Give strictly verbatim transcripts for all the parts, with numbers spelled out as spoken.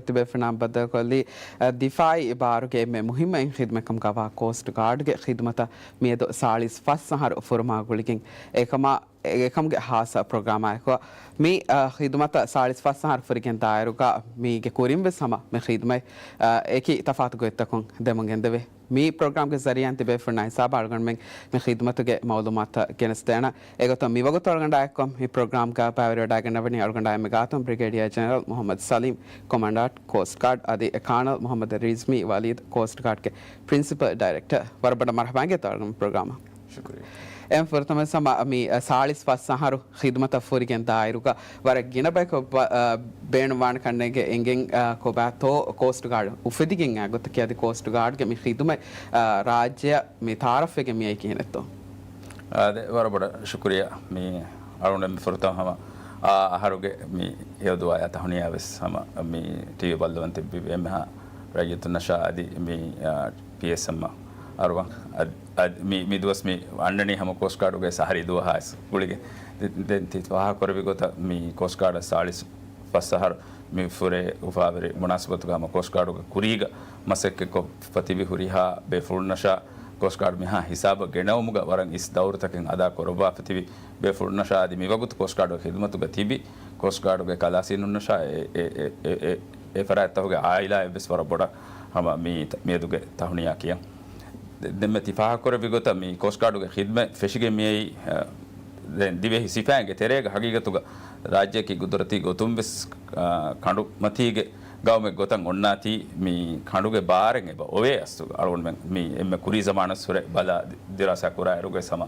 ތިބޭފުޅުންނާ ބައްދަލުކޮށްލީ، އަ، ދިފާއީ އިބާރުގެ އެންމެ މުހިއްމު އެއް ޚިދުމަތްކަމުގަ ވާ ކޯސްޓް ގާޑްގެ ޚިދުމަތަށް މިއަދު ސާޅީސް ފަސް އަހަރު ފުރުމާ ގުޅިގެން އެކަމާ، އެކަމުގެ ހާއްސަ ޕްރޮގްރާމާއެކު މި، އަ، ޚިދުމަތަށް ސާޅީސް ފަސް އަހަރު ފުރިގެން ދާއިރުގަ މީގެ ކުރިން ވެސް ހަމަ މި ޚިދުމަތް، އަ، އެކި ތަފާތު ގޮތްތަކުން ދެމުން ގެންދެވޭ. މި ޕްރޮގްރާމްގެ ޒަރީއާއިން ތިބޭފުޅުންނާ ހިސާބަށް އަޅުގަނޑުމެން މި ޚިދުމަތުގެ މައުލޫމާތަށް ގެނެސްދޭނަން. އެގޮތުން މިވަގުތު އަޅުގަނޑާ އެއްކޮށް މި ޕްރޮގްރާމްގަ ބައިވެރިވެވަޑައިގަންނަވަނީ އަޅުގަނޑާ އެންމެ ގާތުން ބްރިގޭޑިއާ ޖެނެރަލް މުހައްމަދު ސަލީމް، ކޮމާންޑާޓް ކޯސްޓް ގާޑް، އަދި ކާނަލް މުހައްމަދު ރިޒްމީ ވަލީދު، ކޯސްޓް ގާޑްގެ ޕްރިންސިޕަލް ޑައިރެކްޓަރ. ވަރަށް ބޮޑަށް މަރުޙަބާ އިނގޭތޯ އަޅުގަނޑު ޕްރޮގްރާމަށް. ޝުކުރިއްޔާ. އެން ފުރަތަމަ ހަމަ މި، އަ، ސާޅީސް ފަސް އަހަރު ޚިދުމަތަށް ފުރިގެން ދާއިރުގަ ވަރަށް ގިނަ ބަޔަކު ބަ-، އަ، ބޭނުންވާނެ ކަންނޭނގެ އެނގެން، އަ، ކޮބާތޯ ކޯސްޓް ގާޑް އުފެދިގެން އާ ގޮތަކީ އަދި ކޯސްޓް ގާޑްގެ މި ޚިދުމަތް، އަ، ރާއްޖެއަށް މި ތައާރަފްވެގެން މިއައީ ކިހިނެއްތޯ؟ އާދެ، ވަރަށް ބޮޑަށް ޝުކުރިއްޔާ. މި އަޅުގަނޑު މި ފުރަތަމަ ހަމަ އާ އަހަރުގެ މި ހެޔޮ ދުޢާޔާ ތަހުނިޔާ ވެސް ހަމަ މި ޓީވީ ބައްލަވަން ތިއްބި އެންމެހާ ރައްޔިތުންނަށާ އަދި މި، އާ، ޕީއެސްއެމްއަށް އަރުވަން. އަދި، އަދި މި، މި ދުވަސް މި އަންނަނީ ހަމަ ކޯސްޓް ގާޑުގެ އަހަރީ ދުވަހާ ވެސް ގުޅިގެން. ދެ-، ދެން ތި ފާހަގަކުރެއްވި ގޮތަށް މި ކޯސްޓް ގާޑަށް ސާޅީސް ފަސް އަހަރު މި ފުރޭ އުފާވެރި މުނާސަބަތުގަ ހަމަ ކޯސްޓް ގާޑުގެ ކުރީގަ މަސައްކަތްކޮށްފަ ތިބި ހުރިހާ ބޭފުޅުންނަށާ ކޯސްޓް ގާޑް މިހާ ހިސާބަށް ގެނައުމުގަ ވަރަށް އިސް ދައުރުތަކެއް އަދާ ކުރައްވާފަ ތިބި ބޭފުޅުންނަށާ އަދި މިވަގުތު ކޯސްޓް ގާޑުގެ ޚިދުމަތުގަ ތިބި ކޯސްޓް ގާޑުގެ ކަލާސީނުންނަށާ އެ، އެ، އެ، އެ، އެ، އެ ފަރާތްތަކުގެ އާއިލާއަށް ވެސް ވަރަށް ބޮޑަށް ހަމަ މި، މިއަދުގެ ތަހުނިޔާ ކިޔަން. ދެ-، ދެންމެ ތި ފާހަގަކުރެއްވި ގޮތަށް މި ކޯސްޓް ގާޑުގެ ޚިދުމަތް ފެށިގެން މިއައީ، އަ، ދެން ދިވެހި ސިފައިންގެ ތެރޭގަ ހަގީގަތުގަ ރާއްޖެއަކީ ގުދުރަތީ ގޮތުން ވެސް، އާ، ކަނޑުމަތީގެ ގައުމެއް ގޮތަށް އޮންނާތީ މި ކަނޑުގެ ބާރެއް އެބަ އޮވޭ އަސްލުގަ. އަޅުގަނޑުމެން މި އެންމެ ކުރީ ޒަމާނުވެސް ހުރެ ބަލާ ދިރާސާ ކުރާއިރުގަ ހަމަ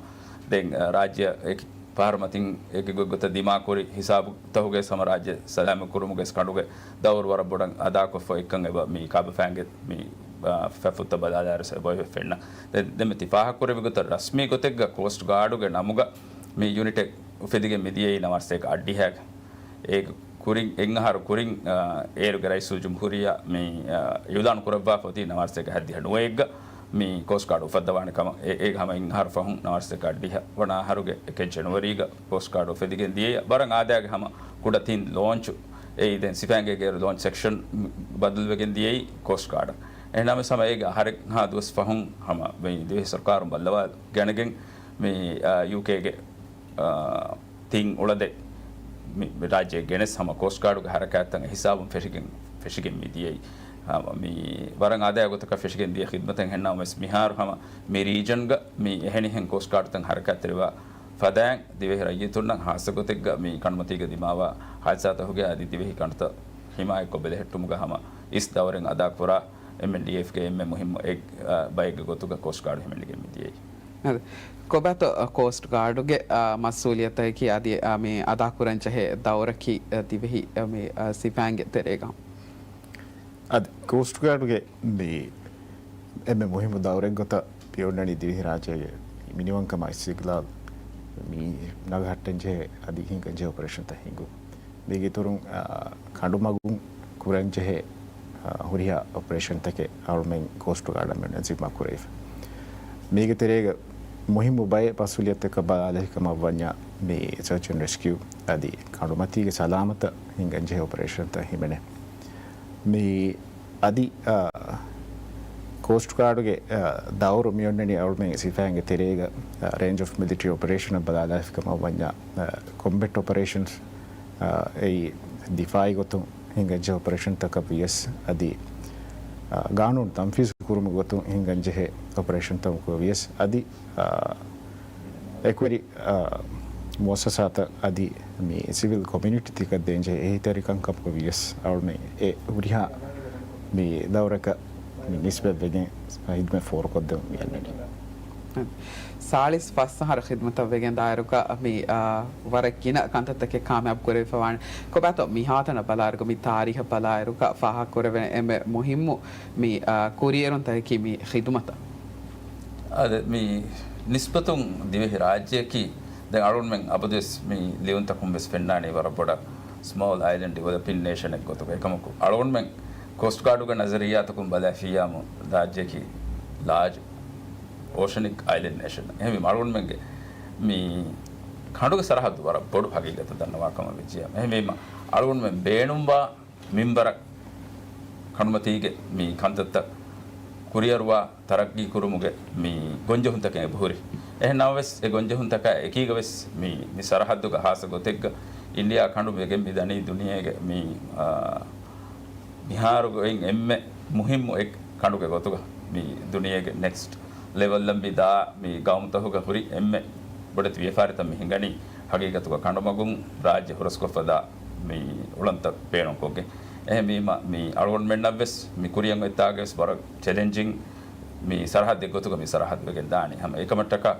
ދެން، އާ، ރާއްޖެ އެކި ފަހަރު މަތިން އެކި ގޮތްގޮތަށް ދިމާކުރި ހިސާބުތަކުގަ ހަމަ ރާއްޖެ ސަލާމަތް ކުރުމުގަ ކަނޑުގެ ދައުރު ވަރަށް ބޮޑަށް އަދާކޮށްފަ އެއްކަން އެބަ މި ކާބަފައިންގެ މި، އާ، ފަތްފުށްތައް ބަލާލާއިރު އެބަ އޮތް ފެންނަ. ދެ-، ދެންމެ ތި ފާހަގަކުރެއްވި ގޮތަށް ރަސްމީ ގޮތެއްގަ ކޯސްޓް ގާޑުގެ ނަމުގަ މި ޔުނިޓެއް އުފެދިގެން މިދިޔައީ ނަވާރަސަތޭކަ އަށްޑިހައިގަ. އޭގެ ކުރިން އެއްއަހަރު ކުރިން، އާ، އޭރުގެ ރައީސުލްޖުމްހޫރިއްޔާ މި، އާ، އިއުލާނު ކުރައްވާފަ އޮތީ ނަވާރަސަތޭކަ ހަތްދިހަ ނުވައެއްގަ މި ކޯސްޓް ގާޑް އުފައްދަވާނެ ކަމަށް. އެ-، އޭގެ ހަމަ އެއްއަހަރު ފަހުން ނަވާރަސަތޭކަ އަށްޑިހަ ވަނަ އަހަރުގެ އެކެއް ޖެނުއަރީގަ ކޯސްޓް ގާޑް އުފެދިގެން ދިޔައީ. ވަރަށް އާދައިގެ ހަމަ ކުޑަ ތިން ލޯންޗު އެއީ ދެން ސިފައިންގެ އޭރު ލޯންޗް ސެކްޝަން ބަދަލުވެގެން ދިޔައީ ކޯސްޓް ގާޑަށް. އެހެންނަމަވެސް ހަމަ އޭގެ އަހަރެއްހާ ދުވަސް ފަހުން ހަމަ މި ދިވެހި ސަރުކާރުން ބައްލަވާ ގެނެގެން މި، އާ، ޔޫކޭގެ އާ، ތިން އުޅަދެއް މި، މި ރާއްޖެ ގެނެސް ހަމަ ކޯސްޓް ގާޑުގެ ހަރަކާތްތައް އެ ހިސާބުން ފެށިގެން، ފެށިގެން މި ދިޔައީ. ހަމަ މި ވަރަށް އާދައިގެ ގޮތަކަށް ފެށިގެން ދިޔަ ޚިދުމަތެއް ހެންނަމަވެސް މިހާރު ހަމަ މި ރީޖަންގަ މި އެހެނިހެން ކޯސްޓް ގާޑްތައް ހަރަކާތްތެރިވާ ފަދައިން ދިވެހި ރައްޔިތުންނަށް ހާއްސަ ގޮތެއްގަ މި ކަނޑުމަތީގަ ދިމާވާ ހާދިސާތަކުގެ އަދި ދިވެހި ކަނޑުތައް ހިމާޔަތްކޮށް ބެލެހެއްޓުމުގަ ހަމަ އިސް ދައުރެއް އަދާކުރާ އެމްއެންޑީއެފްގެ އެންމެ މުހިއްމު އެއް، އަ، ބައެއްގެ ގޮތުގަ ކޯސްޓް ގާޑު ހިމެނިގެން މި ދިޔައީ. އަދި، ކޮބާތޯ، އަ، ކޯސްޓް ގާޑުގެ، އަ، މަސްއޫލިއްޔަތަކީ އަދި، އަ، މި އަދާކުރަން ޖެހޭ ދައުރަކީ، އަ، ދިވެހި، އަ، މި، އަ، ސިފައިންގެ ތެރޭގަ؟ އަދި، ކޯސްޓް ގާޑުގެ މި އެންމެ މުހިއްމު ދައުރެއްގޮތަށް މި އޮންނަނީ ދިވެހިރާއްޖޭގެ މިނިވަންކަމާ އިސްތިގްލާލް މި ނަގަހައްޓަން ޖެހޭ އަދި ހިނގަން ޖެހޭ އޮޕަރޭޝަންތައް ހިނގުން. މީގެ އިތުރުން، އާ، ކަނޑުމަގުން ކުރަންޖެހޭ، އާ، ހުރިހާ އޮޕަރޭޝަންތަކެއް އަޅުމެން ކޯސްޓް ގާޑަށް ޒިންމާ ކުރެވިފަ. މީގެ ތެރޭގަ މުހިއްމު ބައެއް މަސްއޫލިއްޔަތުތަކަށް ބަލާލެވި ކަމަށް ވަންޏާ، މި ސަރޗް އެންޑް ރެސްކިއު އަދި ކަނޑުމަތީގެ ސަލާމަތަށް ހިނގަންޖެހޭ އޮޕަރޭޝަންތައް ހިމެނޭ. މި އަދި، އާ، ކޯސްޓް ގާޑުގެ، އާ، ދައުރު މިއޮންނަނީ އަޅުމެން ސިފައިންގެ ތެރޭގަ، އާ، ރޭންޖް އޮފް މިލިޓަރީ އޮޕަރޭޝަން ބަލާލާފި ކަމަށް ވަންޏާ، އާ، ކޮމްބެޓް އޮޕަރޭޝަންސް، އާ، އެއީ ދިފާއީ ގޮތުން ހިނގަންޖެހޭ އޮޕަރޭޝަންތަކަށް ވިޔަސް އަދި، އާ، ގާނޫނު ތަންފީޒު ކުރުމުގެ ގޮތުން ހިނގަންޖެހޭ އޮޕަރޭޝަންތަކަށް ވިޔަސް އަދި، އާ، އެކުވެރި، އާ، މުއައްސަސާތައް އަދި މި ސިވިލް ކޮމިއުނިޓީތަކަށް ދޭންޖެހޭ އެހީތެރިކަންކަމަކަށް ވިޔަސް އަޅުމެން އެ ހުރިހާ މި ދައުރަކަށް މި ނިސްބަތްވެގެން ހިދުމަތް ފޯރުކޮށްދެމުން މިއަންނަނީ. ސާޅީސް ފަސް އަހަރު ޚިދުމަތަށް ވެގެން ދާއިރުގަ މި، އާ، ވަރަށް ގިނަ ކަންތައްތަކެއް ކާމިޔާބު ކުރެވިފަ ވާނެ. ކޮބާތޯ މިހާތަނަށް ބަލާއިރުގަ މި ތާރީހަށް ބަލާއިރުގަ ފާހަގަކުރެވޭނެ އެންމެ މުހިއްމު މި، އާ، ކުރިއެރުންތަކަކީ މި ޚިދުމަތަށް. އާދެ، މި ނިސްބަތުން ދިވެހި ރާއްޖެއަކީ ދެން އަޅުގަނޑުމެން އަބަދުވެސް މި ލިޔުންތަކުން ވެސް ފެންނާނީ ވަރަށް ބޮޑަށް ސްމޯލް އައިލެންޑް ޑިވެލޮޕިން ނޭޝަނެއް ގޮތުގަ. އެކަމަކު އަޅުގަނޑުމެން ކޯސްޓް ގާޑުގެ ނަޒަރިއްޔާތަކުން ބަލާފިއްޔާމު ރާއްޖެއަކީ ލާޖް އޯޝަނިކް އައިލެންޑް ނޭޝަން. އެހެންވީމަ އަޅުގަނޑުމެންގެ މި ކަނޑުގެ ސަރަހައްދު ވަރަށް ބޮޑު ހަގީގަތަށް ދަންނަވާ ކަމަށް ވެއްޖިއްޔާ. އެހެންވީމަ އަޅުގަނޑުމެން ބޭނުންވާ މިންވަރަށް ކަނޑުމަތީގެ މި ކަންތައްތައް ކުރިއަރުވާ ތަރައްގީ ކުރުމުގެ މި ގޮންޖެހުންތަކެއް އެބަހުރި. އެހެން ނަމަވެސް، އެ ގޮންޖެހުންތަކާ އެކީގަވެސް މި، މި ސަރަހައްދުގަ ހާއްސަ ގޮތެއްގަ އިންޑިއާ ކަނޑު ވެގެން މި ދަނީ ދުނިޔޭގެ މި، އާ، މިހާރުގައި އެންމެ މުހިއްމު އެއް ކަނޑުގެ ގޮތުގަ މި ދުނިޔޭގެ ނެކްސްޓް ލެވަލްއަށް މި ދާ މި ގައުމުތަކުގަ ހުރި އެންމެ ބޮޑެތި ވިޔަފާރިތައް މި ހިނގަނީ ހަގީގަތުގަ ކަނޑުމަގުން ރާއްޖެ ހުރަސްކޮށްފަ ދާ މި އުޅަނދުތައް ބޭނުންކޮށްގެން. އެހެންވީމަ، މި އަޅުގަނޑުމެންނަށްވެސް މި ކުރިއަށް އޮތްތާގަވެސް ވަރަށް ޗެލެންޖިން މި ސަރަހައްދެއް ގޮތުގަ މި ސަރަހައްދު ވެގެން ދާނީ. ހަމަ އެކަމަށްޓަކާ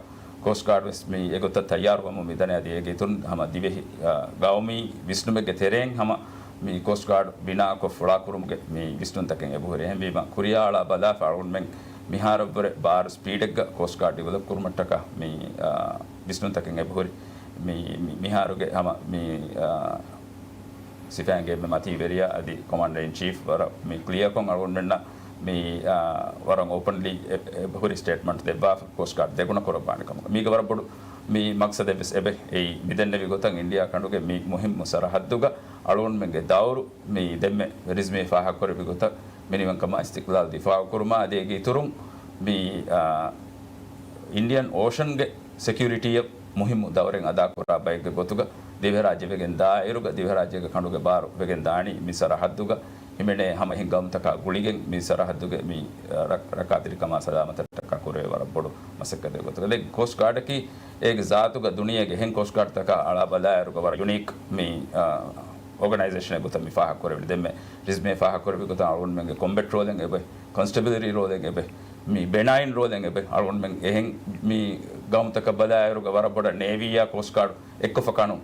ކޯސްޓް ގާޑް ވެސް މި އެގޮތަށް ތައްޔާރުވަމުން މިދަނީ. އަދި އޭގެ އިތުރުން ހަމަ ދިވެހި، އާ، ގައުމީ ވިސްނުމެއްގެ ތެރެއިން ހަމަ މި ކޯސްޓް ގާޑް ބިނާކޮށް ފުޅާކުރުމުގެ މި ވިސްނުންތަކެއް އެބަހުރި. އެހެންވީމަ، ކުރިއަށް އަޅާ ބަލާފަ އަޅުގަނޑުމެން މިހާރަށްވުރެ ބާރު ސްޕީޑެއްގަ ކޯސްޓް ގާޑް ޑިވެލޮޕް ކުރުމަށްޓަކާ މި، އާ، ވިސްނުންތަކެއް އެބަހުރި. މި، މި، މިހާރުގެ ހަމަ މި، އާ، ސިފައިންގެ އެންމެ މަތީ ވެރިޔާ އަދި ކޮމާންޑަރ އިން ޗީފް ވަރަށް މި ކްލިއަކޮށް އަޅުގަނޑުމެންނަށް މި، އާ، ވަރަށް އޯޕަންލީ އެ، އެބަހުރި ސްޓޭޓްމަންޓް ދެއްވާފަ ކޯސްޓް ގާޑް ދެގުނަ ކުރައްވާނެ ކަމަށް. މީގެ ވަރަށް ބޮޑު މި މަޤްޞަދެއް ވެސް އެބަ އެއީ. މި ދެންނެވި ގޮތަށް އިންޑިއާ ކަނޑުގެ މި މުހިއްމު ސަރަހައްދުގަ އަޅުގަނޑުމެންގެ ދައުރު މި ދެންމެ ރިޒްމީ ފާހަގަކުރެއްވި ގޮތަށް މިނިވަންކަމާ އިސްތިޤްލާލް ދިފާޢުކުރުމާ އަދި އޭގެ އިތުރުން މި، އާ، އިންޑިއަން އޯޝަންގެ ސެކިއުރިޓީއަށް މުހިއްމު ދައުރެއް އަދާކުރާ ބައެއްގެ ގޮތުގަ ދިވެހިރާއްޖެ ވެގެން ދާއިރުގަ ދިވެހިރާއްޖޭގެ ކަނޑުގެ ބާރު ވެގެން ދާނީ މި ސަރަހައްދުގަ. ހިމެނޭ ހަމަ އެހެން ގައުމުތަކާ ގުޅިގެން މި ސަރަހައްދުގެ މި ރަ-، ރައްކާތެރިކަމާ ސަލާމަތަށްޓަކާ ކުރެވޭ ވަރަށް ބޮޑު މަސައްކަތެއް ގޮތުގަ. ދެން ކޯސްޓް ގާޑަކީ އޭގެ ޒާތުގަ ދުނިޔޭގެ އެހެން ކޯސްޓް ގާޑްތަކާ އަޅާ ބަލާއިރުގަ ވަރަށް ޔުނީކް މި، އާ، އޯގަނައިޒޭޝަނެއް ގޮތަށް މި ފާހަގަކުރެވެނީ. ދެންމެ ރިޒްމީ ފާހަގަކުރެއްވި ގޮތަށް އަޅުގަނޑުމެންގެ ކޮމްބެޓް ރޯލެއް އެބަ، ކޮންސްޓެބަލަރީ ރޯލެއް އެބަ، މި ބެނައިން ރޯލެއް އެބަ، އަޅުގަނޑުމެން އެހެން މި ގައުމުތަކަށް ބަލާއިރުގަ ވަރަށް ބޮޑަށް ނޭވީއާ ކޯސްޓް ގާޑް އެއްކޮށްފަ ކަނުން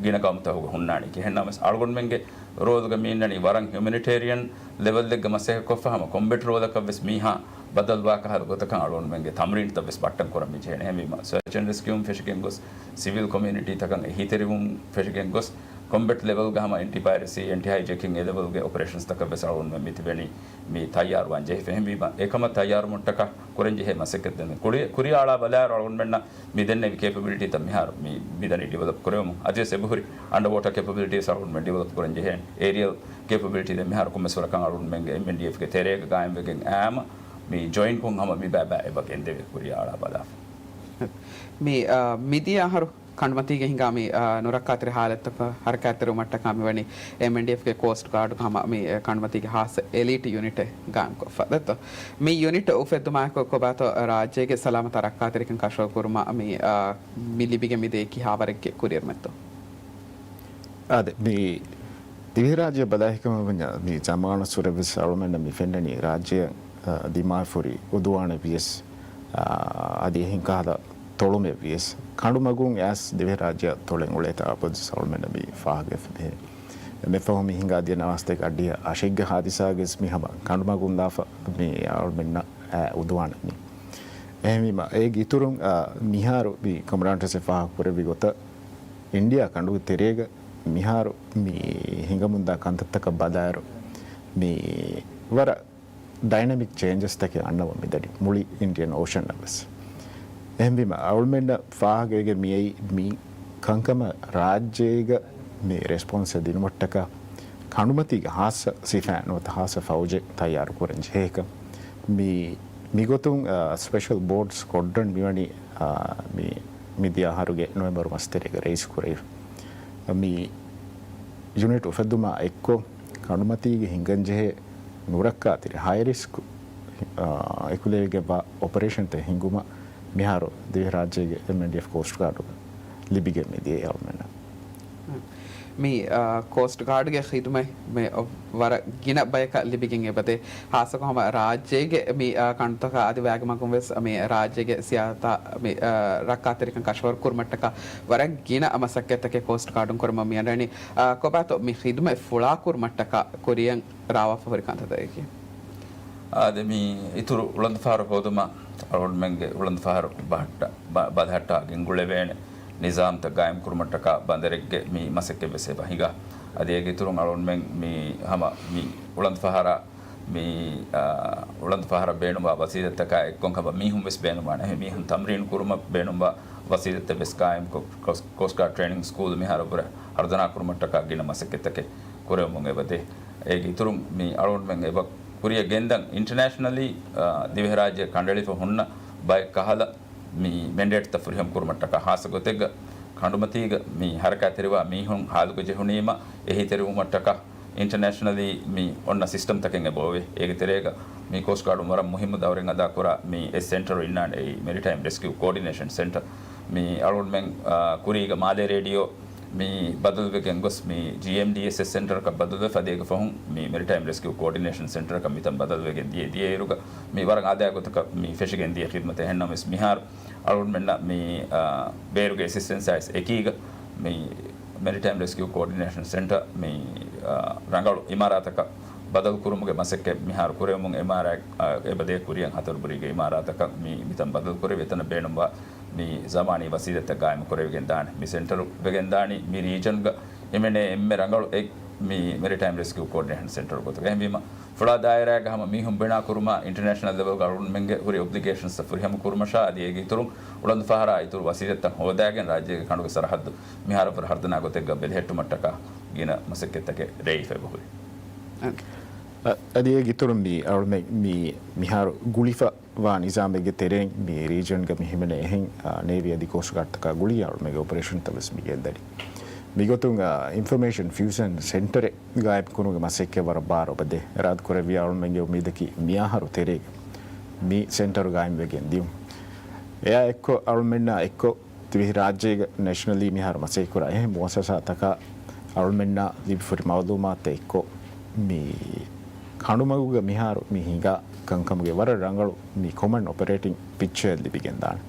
ގިނަ ގައުމުތަކުގަ ހުންނާނީ. އެހެންނަމަވެސް އަޅުގަނޑުމެންގެ ރޯލުގަ މި އިންނަނީ ވަރަށް ހިއުމެނިޓޭރިއަން ލެވެލްއެއްގަ މަސައްކަތްކޮށްފަ ހަމަ ކޮމްބެޓް ރޯލަކަށް ވެސް މީހާ ބަދަލުވާ ކަހަލަ ގޮތަކަށް އަޅުގަނޑުމެންގެ ތަމްރީންތައް ވެސް ބައްޓަން ކުރަން މި ޖެހޭނެ. އެހެންވީމަ ސަރޗް އެންޑް ރެސްކިއުން ފެށިގެން ގޮސް، ސިވިލް ކޮމިއުނިޓީތަކަށް އެހީތެރިވުން ފެށިގެން ގޮސް، ކޮމްބެޓް ލެވެލްގަ ހަމަ އެންޓި ޕައިރަސީ، އެންޓި ހައިޖެކިން އެ ލެވެލްގެ އޮޕަރޭޝަންސްތަކަށް ވެސް އަޅުގަނޑުމެން މި ތިބެނީ މި ތައްޔާރުވާން ޖެހިފަ. އެހެންވީމަ އެކަމަށް ތައްޔާރުވުމަށްޓަކާ ކުރަން ޖެހޭ މަސައްކަތްތައް ކުރި-، ކުރިއަށް އަޅާ ބަލާއިރު އަޅުގަނޑުމެންނަށް މި ދެންނެވި ކޭޕަބިލިޓީތައް މިހާރު މި، މިދަނީ ޑިވެލޮޕް ކުރެވެމުން. އަދިވެސް އެބަހުރި އަންޑަވޯޓަ ކޭޕަބިލިޓީސް އަޅުގަނޑުމެން ޑިވެލޮޕް ކުރަން ޖެހޭނެ. އޭރިއަލް ކޭޕަބިލިޓީ ދެން މިހާރު ކޮންމެސް ވަރަކަށް އަޅުގަނޑުމެންގެ އެމްއެންޑީއެފްގެ ތެރޭގަ ގާއިމްވެގެން އައީމަ މި ޖޮއިންކޮށް ހަމަ މި ބައިބައި އެބަ ގެންދެވޭ ކުރިއަށް އަޅާ ބަލާފަ. މި، އާ، މިދިޔަ އަހަރު ކަނޑުމަތީގެ ހިނގާ މި، އާ، ނުރައްކާތެރި ހާލަތްތަކަށް ހަރަކާތްތެރިވުމަށްޓަކާ މިވަނީ އެމްއެންޑީއެފްގެ ކޯސްޓް ގާޑުގަ ހަމަ މި، އެ، ކަނޑުމަތީގެ ހާއްސަ އެލީޓް ޔުނިޓެއް ގާއިމްކޮށްފަ ދެއްތޯ. މި ޔުނިޓް އުފެއްދުމާއެކު ކޮބާތޯ ރާއްޖޭގެ ސަލާމަތާ ރައްކާތެރިކަން ކަށަވަރު ކުރުމަށް މި، އާ، މި ލިބިގެން މިދޭ ކިހާވަރެއްގެ ކުރިއެރުމެއްތޯ؟ އާދެ، މި ދިވެހިރާއްޖެ ބަލާހިކަމަށް ވަންޏާ މި ޒަމާނު ސުރެވެސް އަޅުމެންނަށް މި ފެންނަނީ ރާއްޖެއަށް، އާ، ދިމާވެފަހުރި އުދުވާނެއް ވިޔަސް، އާ، އަދި އެހެން ކަހަލަ ތޮޅުމެއް ވިޔަސް، ކަނޑުމަގުން އައިސް ދިވެހިރާއްޖެއަށް ތޮޅެއް އުޅޭތާ އަބަދުވެސް އަޅުމެންނަށް މި ފާހަގަވެފަ މިހެން. އެންމެ ފަހު މި ހިނގާދިޔަ ނަވާސްތޭކަ އަށްޑިހަ އަށެއްގެ ހާދިސާގަސް މި ހަމަ ކަނޑުމަގުން ލާފަ މި އަޅުމެންނަށް އައި އުދުވާނެއް މި. އެހެންވީމަ، އޭގެ އިތުރުން، އާ، މިހާރު މި ކޮމްރާޑް ހުސެން ފާހަގަކުރެއްވި ގޮތަށް، އިންޑިއާ ކަނޑުގެ ތެރޭގަ މިހާރު މި ހިނގަމުންދާ ކަންތައްތަކަށް ބަލާއިރު، މި ވަރަށް ޑައިނަމިކް ޗޭންޖަސްތަކެއް އަންނަމުން މިދަނީ މުޅި އިންޑިއަން އޯޝަންއަށް ވެސް. އެހެންވީމަ، އަޅުމެންނަށް ފާހަގަވެގެން މިއައީ މި ކަންކަމަށް ރާއްޖޭގަ މި ރެސްޕޮންސެއް ދިނުމަށްޓަކާ ކަނޑުމަތީގެ ހާއްސަ ސިފައިން ނުވަތަ ހާއްސަ ފައުޖެއް ތައްޔާރު ކުރަން ޖެހޭކަން. މި، މިގޮތުން، އާ، ސްޕެޝަލް ބޯޑްސް ކޮޑްޑަން މިވަނީ، އާ، މި، މިދިޔަ އަހަރުގެ ނޮވެމްބަރު މަސް ތެރޭގަ ރައީސް ކުރެވި. މި ޔުނިޓް އުފެއްދުމާ އެއްކޮށް، ކަނޑުމަތީގެ ހިނގަންޖެހޭ ނުރައްކާތެރި ހައި ރިސްކް، އާ، އެކުލެވިގެންވާ އޮޕަރޭޝަންތައް ހިނގުމަށް މިހާރު ދިވެހިރާއްޖޭގެ އެމްއެންޑީއެފް ކޯސްޓް ގާޑުގަ ލިބިގެން މިދިޔައީ އަޅުމެންނަށް. މި، އާ، ކޯސްޓް ގާޑްގެ ޚިދުމަތް މި ވަރަށް ގިނަ ބަޔަކަށް ލިބިގެން އެބަދޭ. ހާއްސަކޮށް ހަމަ ރާއްޖޭގެ މި، އާ، ކަނޑުތަކާ އަދި ވައިގެ މަގުން ވެސް މި ރާއްޖޭގެ ސިޔާސަތާ މި، އާ، ރައްކާތެރިކަން ކަށަވަރު ކުރުމަށްޓަކާ ވަރަށް ގިނަ މަސައްކަތްތަކެއް ކޯސްޓް ގާޑުން ކުރަމުން މި އަންނަނީ. އާ، ކޮބާތޯ މި ޚިދުމަތް ފުޅާކުރުމަށްޓަކާ ކުރިއަށް ރާވާފަ ހުރި ކަންތައްތަކަކީ؟ އާދެ، މި އިތުރު އުޅަނދުފަހަރު ހޯދުމަށް އަޅުގަނޑުމެންގެ އުޅަނދުފަހަރު ބަހައްޓަ-، ބަ-، ބަލަހައްޓާ ގެންގުޅެވޭނެ ނިޒާމްތައް ގާއިމްކުރުމަށްޓަކާ ބަނދަރެއްގެ މި މަސައްކަތް ވެސް އެބަ ހިނގާ. އަދި އޭގެ އިތުރުން އަޅުގަނޑުމެން މި ހަމަ މި އުޅަނދުފަހަރަށް މި، އާ، އުޅަނދުފަހަރަށް ބޭނުންވާ ވަސީލަތްތަކާ އެއްކޮށް ހަމަ މީހުން ވެސް ބޭނުންވާނެ. އެހެން މީހުން ތަމްރީން ކުރުމަށް ބޭނުންވާ ވަސީލަތްތައް ވެސް ގާއިމްކޮށް، ކޯސްޓް ގާޑް ޓްރޭނިންގ ސްކޫލް މިހާރަށްވުރެ ހަރުދަނާ ކުރުމަށްޓަކާ ގިނަ މަސައްކަތްތަކެއް ކުރެވެމުން އެބަދޭ. އޭގެ އިތުރުން މި އަޅުގަނޑުމެން އެބަ ކުރިއަށް ގެންދަން އިންޓަރނޭޝަނަލީ، އާ، ދިވެހިރާއްޖެ ކަނޑައެޅިފަ ހުންނަ ބައެއް ކަހަލަ މި މެންޑޭޓްތައް ފުރިހަމަ ކުރުމަށްޓަކާ، ހާއްސަ ގޮތެއްގަ ކަނޑުމަތީގަ މި ހަރަކާތްތެރިވާ މީހުން ހާލުގަ ޖެހުނީމަ އެހީތެރިވުމަށްޓަކާ، އިންޓަރނޭޝަނަލީ މި އޮންނަ ސިސްޓަމްތަކެއް އެބައޮވޭ. އޭގެ ތެރޭގަ މި ކޯސްޓް ގާޑުން ވަރަށް މުހިއްމު ދައުރެއް އަދާކުރާ މި އެއް ސެންޓަރު އިންނާނެ، އެއީ މެރިޓައިމް ރެސްކިއު ކޯޑިނޭޝަން ސެންޓަރ. މި އަޅުގަނޑުމެން، އާ، ކުރީގަ މާލޭ ރޭޑިއޯ މި ބަދަލުވެގެން ގޮސް މި ޖީއެމްޑީއެސްއެސް ސެންޓަރަކަށް ބަދަލުވެފަ، އަދި އޭގެ ފަހުން މި މެރިޓައިމް ރެސްކިއު ކޯޑިނޭޝަން ސެންޓަރަކަށް މިތަން ބަދަލުވެގެން ދިޔަ، ދިޔައިރުގަ މި ވަރަށް އާދަޔާ ގޮތަކަށް މި ފެށިގެން ދިޔަ ޚިދްމަތެއް. އެހެންނަމަވެސް މިހާރު އަޅުގަނޑުމެންނަށް މި، އާ، ބޭރުގެ އެސިސްޓެންސާއިސް އެކީގަ މި މެރިޓައިމް ރެސްކިއު ކޯޑިނޭޝަން ސެންޓަރ މި، އާ، ރަނގަޅު އިމާރާތަކަށް ބަދަލު ކުރުމުގެ މަސައްކަތް މިހާރު ކުރެވެމުން، އެމްއާރްއައި، އާ، އެބަދޭ ކުރިއަށް ހަތަރުބުރީގެ އިމާރާތަކަށް މި މިތަން ބަދަލު ކުރެވި، އެތަނަށް ބޭނުންވާ މި ޒަމާނީ ވަސީލަތްތައް ގާއިމު ކުރެވިގެން ދާނެ. މި ސެންޓަރު ވެގެން ދާނީ މި ރީޖަންގަ ހިމެނޭ އެންމެ ރަނގަޅު އެއް މި މެރިޓައިމް ރެސްކިއު ކޯޑިނޭޝަން ސެންޓަރު ގޮތުގަ. އެހެންވީމަ، ފުޅާ ދާއިރާގަ ހަމަ މީހުން ބިނާ ކުރުމާ، އިންޓަރނޭޝަނަލް ލެވެލްގަ އަޅުގަނޑުމެންގެ ހުރި އޮބްލިގޭޝަންސް ފުރިހަމަ ކުރުމަށާ، އަދި އޭގެ އިތުރުން އުޅަނދު ފަހަރާ އިތުރު ވަސީލަތްތައް ހޯދާގެން، ރާއްޖޭގެ ކަނޑުގެ ސަރަހައްދު މިހާރަށްވުރެ ހަރުދަނާ ގޮތެއްގަ ބެލެހެއްޓުމަށްޓަކާ ގިނަ މަސައްކަތްތަކެއް ރޭވިފަ އެބަހުރި. އަ، އަދި އޭގެ އިތުރުން މި އަޅުމެ-، މި މިހާރު ގުޅިފަ ވާ ނިޒާމެއްގެ ތެރެއިން މި ރީޖަންގަ މި ހިމެނޭ އެހެން، އާ، ނޭވީ އަދި ކޯސްޓް ގާޑްތަކާ ގުޅި އަޅުމެންގެ އޮޕަރޭޝަންތައް ވެސް މި ގެންދަނީ. މިގޮތުން، އާ، އިންފޮމޭޝަން ފިއުޗަރ ސެންޓަރެއް ގާއިމް ކުރުމުގެ މަސައްކަތް ވަރަށް ބާރު އެބަދޭ. އިރާދަ ކުރެއްވިޔާ އަޅުމެންގެ އުއްމީދަކީ މިއަހަރު ތެރޭގަ މި ސެންޓަރު ގާއިމްވެގެން ދިޔުން. އެއާ އެއްކޮށް އަޅުމެންނާ އެއްކޮށް ދިވެހި ރާއްޖޭގަ ނޭޝަނަލީ މިހާރު މަސައްކަތްކުރާ އެހެން މުއައްސަސާތަކާ އަޅުމެންނާ ލިބިފަހުރި މައުލޫމާތުތައް އެއްކޮށް، މި ކަނޑުމަގުގަ މިހާރު މި ހިނގާ ކަންކަމުގެ ވަރަށް ރަނގަޅު މި ކޮމަން އޮޕަރޭޓިން ޕިކްޗަރެއް ލިބިގެންދާނެ.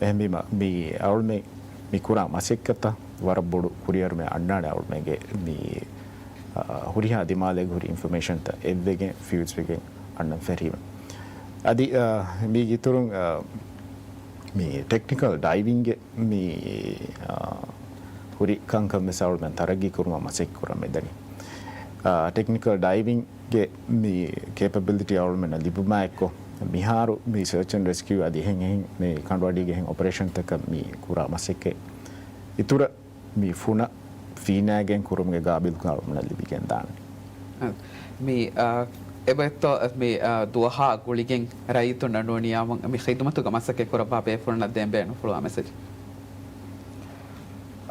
އެހެންވީމަ، މި އަޅުމެން މި ކުރާ މަސައްކަތަށް ވަރަށް ބޮޑު ކުރިއެރުމެއް އަންނާނެ އަޅުމެންގެ މި، އާ، ހުރިހާ ދިމާލެއްގަ ހުރި އިންފޮމޭޝަންތައް އެއްވެގެން ފިއުޒްވެގެން އަންނަން ފެށީމަ. އަދި، އާ، މީގެ އިތުރުން، އާ، މި ޓެކްނިކަލް ޑައިވިންގެ މި، އާ، ހުރި ކަންކަން ވެސް އަޅުމެން ތަރައްގީ ކުރުމަށް މަސައްކަތް ކުރަން މިދަނީ. އާ، ޓެކްނިކަލް ޑައިވިންގެ މި ކޭޕަބިލިޓީ އަޅުމެންނަށް ލިބުމާ އެއްކޮށް، މިހާރު މި ސަރޗް އެންޑް ރެސްކިއު އަދި އެހެން އެހެން މި ކަނޑުއަޑީގެ އެހެން އޮޕަރޭޝަންތަކަށް މި ކުރާ މަސައްކަތް އިތުރަށް މި ފުނަށް ފީނާގެން ކުރުމުގެ ގާބިލްކަން އަޅުމެންނަށް ލިބިގެން ދާނެ. އަ، މި، އަ، އެބައޮތްތޯ، މި، އަ، ދުވަހާ ގުޅިގެން ރައްޔިތުންނަށް ނޫނީ އާއްމު މި ޚިދުމަތުގަ މަސައްކަތް ކުރައްވާ ބޭފުޅުންނަށް ދޭން ބޭނުންފުޅުވާ މެސެޖް؟